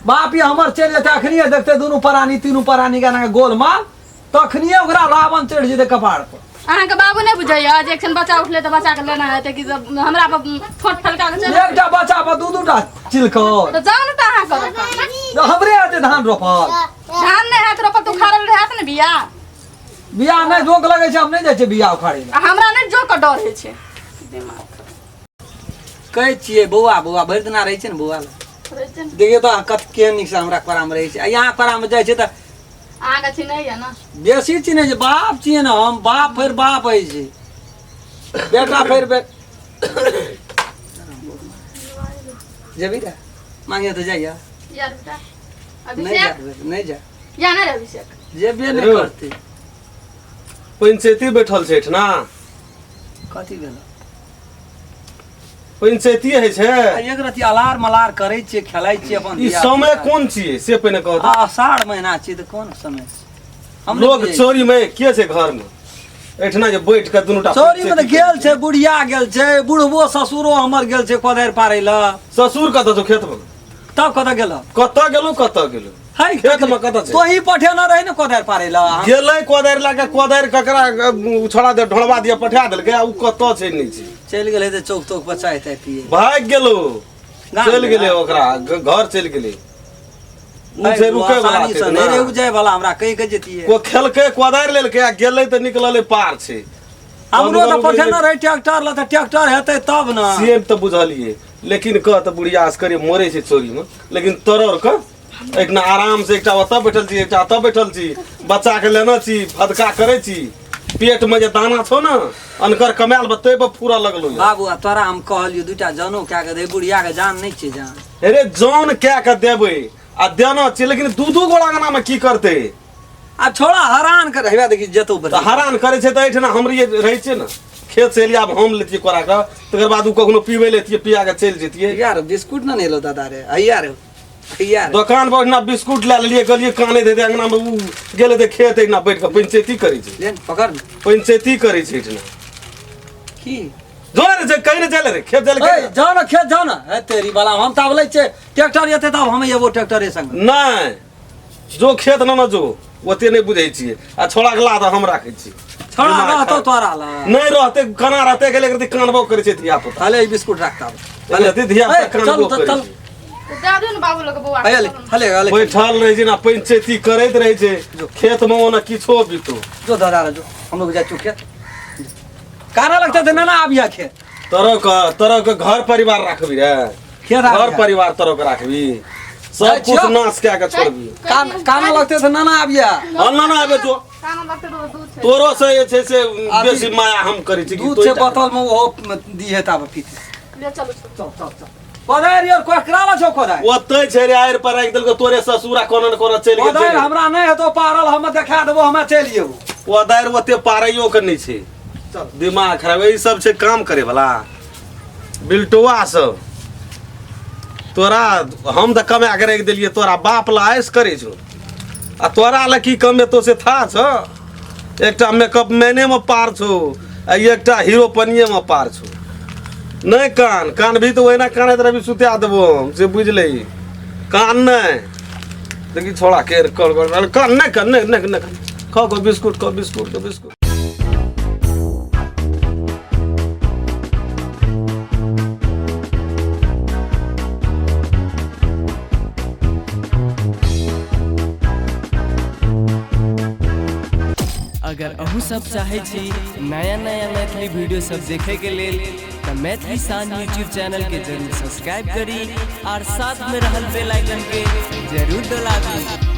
बाप ये हमर चलि जेतै अखनिये, देखतै दुनू प्राणी तीनू प्राणी के एना गोलमाल, तखनिये ओकरा रावण चढ़ि जेतै कपार पर। अहाँके बाबू नहि बुझैया जे एखन बच्चा उठलै तऽ बच्चा के लेना हेतै कि जब हमरा पर ठोंठ फलका के चलि। एकटा बच्चा पर दू दूटा चिलकर। तऽ जाउ ने तऽ अहाँ करब काम। हमरे हेतै धान रोपल? धान नहि हैत रोपल तऽ उखाड़ल हैत ने बिया। बिया नहि रोक लगै छै, हम नहि जाइ छियै बिया उखाड़ै लए। आ हमरा नहि जोक के डर होइ छै। कहै छियै बौआ बौआ भरि दिना रहै छै ने बौआ लग। देखियौ तऽ कत केहन नीकसँ हमरा कोरामे रहै छै, आ यहाँ कोरामे जाइ छै तऽ अहाँके चिन्हैया ने? बेसी चिन्है छै, बाप छियै ने हम, बाप फेर बाप होइ छै, बेटा फेर बे जेबी रे मांगे तऽ जाइया। यार बेटा नहि जा। अभिषेक। नहि जा। या नहि रे अभिषेक। जेबे नहि रो। करतै। पंचायती बैठल छै एहिठिना। कथी भेल? पंचायती होइ छै। आ एक रति अलार मलार करै छियै, खेलाइ छियै अपन ई धिया समय पुता। कोन छियै से पहिने कहू तऽ। आ आषाढ़ महीना छियै तऽ कोन समय छै, हम नहि लोग बुझै छियै। चोरी में के छै घर में एहिठिना जे बैठ के दुनू टा? चोरी में तऽ गेल छै, बुढ़िया गेल छै, बुढ़बो ससुरो हमर गेल छै कोदारि पारै लए। ससुर कतऽ छौ? खेत में? तब कतऽ गेल? कतऽ गेलहुँ, कतऽ गेलहुँ? है। खेत में कतऽ छै? तोही पठेने रही ने कोदारि पारै लए। गेलै कोदारि लए कऽ, कोदारि ककरा उछड़ा दे ढोलबा दिया पठा देलकै, आ उ कतऽ छै नहि छै। चलि गेलै तऽ चौक तौक पर चाय ताय पिए। भागि गेलो, गाम चलि गेलै, गेलै? ओकरा घर चलि गेलै। उ छै रुकै वाला आसानी छै से ना। नहि रे, उ जाय वाला हमरा कहि के जतियै। को खेलकै, कोदारि लेलकै आ गेलै तऽ निकललै पार छै। हमरो तऽ हम पठेने रहै ट्रैक्टर लए, तऽ ट्रैक्टर हेतै तब ने। से तऽ बुझलियै, लेकिन कह तऽ बुढ़िया असकरे मरे छै चोरीमे, लेकिन तोरर के एकना आराम से एकटा ओतऽ बैठल छी, एकटा ओतऽ बैठल छी, बच्चा के लेने छी, फदका करै छी, पेट में जे दाना छौ ने अनकर कमायल बते पर फूरा लगलो ये। बाबू, आ तोरा हम कहलियो दूटा जनो कए के दे, बुढ़िया के जान नहि छै जान। अरे जन कए के देबै आ देना छै, लेकिन दू दू गोड़ा अंगना में की करतै? आ छोड़ा हरान कर, हेबा देखी जेतौ तऽ बता। हरान करै छै तऽ एहिठिना हमरे रहै छै ने, खेत से एलियै, आब हम लेतियै कोरा के, तकर बाद ओ कखनो पीबै लेतियै, पिया के चलि जैतियै। यार बिस्कुट न नेलो दादा रे, हैया रे हैया रे। दोकान पर ओहिना बिस्कुट लए लेलियै, कहलियै काने देतै अंगना में, उ गेलै तऽ खेत एहिना बैठ कऽ पंचायती करै छै। ले ने, पकड़ ने। पंचायती करै छै एहिठिना। की जो रे, जे कहीं नहि चले रे, खेत चल। ए जाओ ना खेत जाओ ना, ए तेरी बाला हम तऽ आब लै छियै ट्रैक्टर एतै तब हम एबो ट्रैक्टरे संग। नहि जो खेत न न जो, ओते नहि बुझै छियै आ छोड़ा के ला तऽ हम राखै छी। छोड़ा दिमाग रहतौ खराब। तोरा ला नहि रहतै, केना रहतै? गेलै एकरती कानबो करै छै धिया पुता। हले ई बिस्कुट राख तब। हले धिया पुता ए, चल कानबो तऽ करै चल। छै। दए दियौ ने बाबू लग बौआ। हले हले हले। बैठल रहै छै ना, पंचायती करैत रहै छै खेत मे, ओना किछो बीतो। जो दादा रे जो, हम लोग जाइ छियौ खेत। काना लगतै तऽ नाना आबिया खेत। तोरो के, तोरो के घर परिवार राखबी रे? खेत घर आबिया। परिवार तोरो के राखबी? सब जाइ कुछ छियौ। नाश कए के छोड़बी। कान काना लगतै तऽ नाना आबिया। हम ना ना आबे जो। काना लगतै तऽ दूध छै। तोरो से जे छै से अभी बेसी माया हम करै छी कि दूध तोही छै टा। बोतल में, ओहो दिहे ताब पीते। ले चलू। चल चल चल, कोदारि यार ककरा ला छौ कोदारि? ओतै छै रे, आड़ि पर राखि देलको तोरे ससुरा, कोना ने कोना चलि गेल कोदारि छै। हमरा नहि हेतौ पारल, हम देखा देबो, हम चलि जेबो। कोदारि ओते पारैयो के नहि छै। चल। दिमाग खराब ई सब छै काम करे वाला बिल्टुआ सब। तोरा हम तऽ कमा के राखि देलियै, तोरा बाप ला ऐश करै छौ आ तोरा लए की कमेतो से था छौ। एकटा मेकअप मैने में पार छौ आ एकटा हीरो पनिये में पार छौ। नहि कान, कान भी तऽ ओहिना कानैत रहबी, सुता देबो हम से बुझि लही। कान नहि, देखी छोड़ा के कर कर, कान नहि, कान नहि, नहि नहि, खा खा बिस्कुट, खा बिस्कुट, खा बिस्कुट। अगर अहूँ सब चाहै छी नया नया मैथिली वीडियो सब देखे के लेल तऽ मैथिली शान यूट्यूब चैनल के जरूर सब्सक्राइब करी और साथ में रहल बेल आइकन के जरूर दबाबी।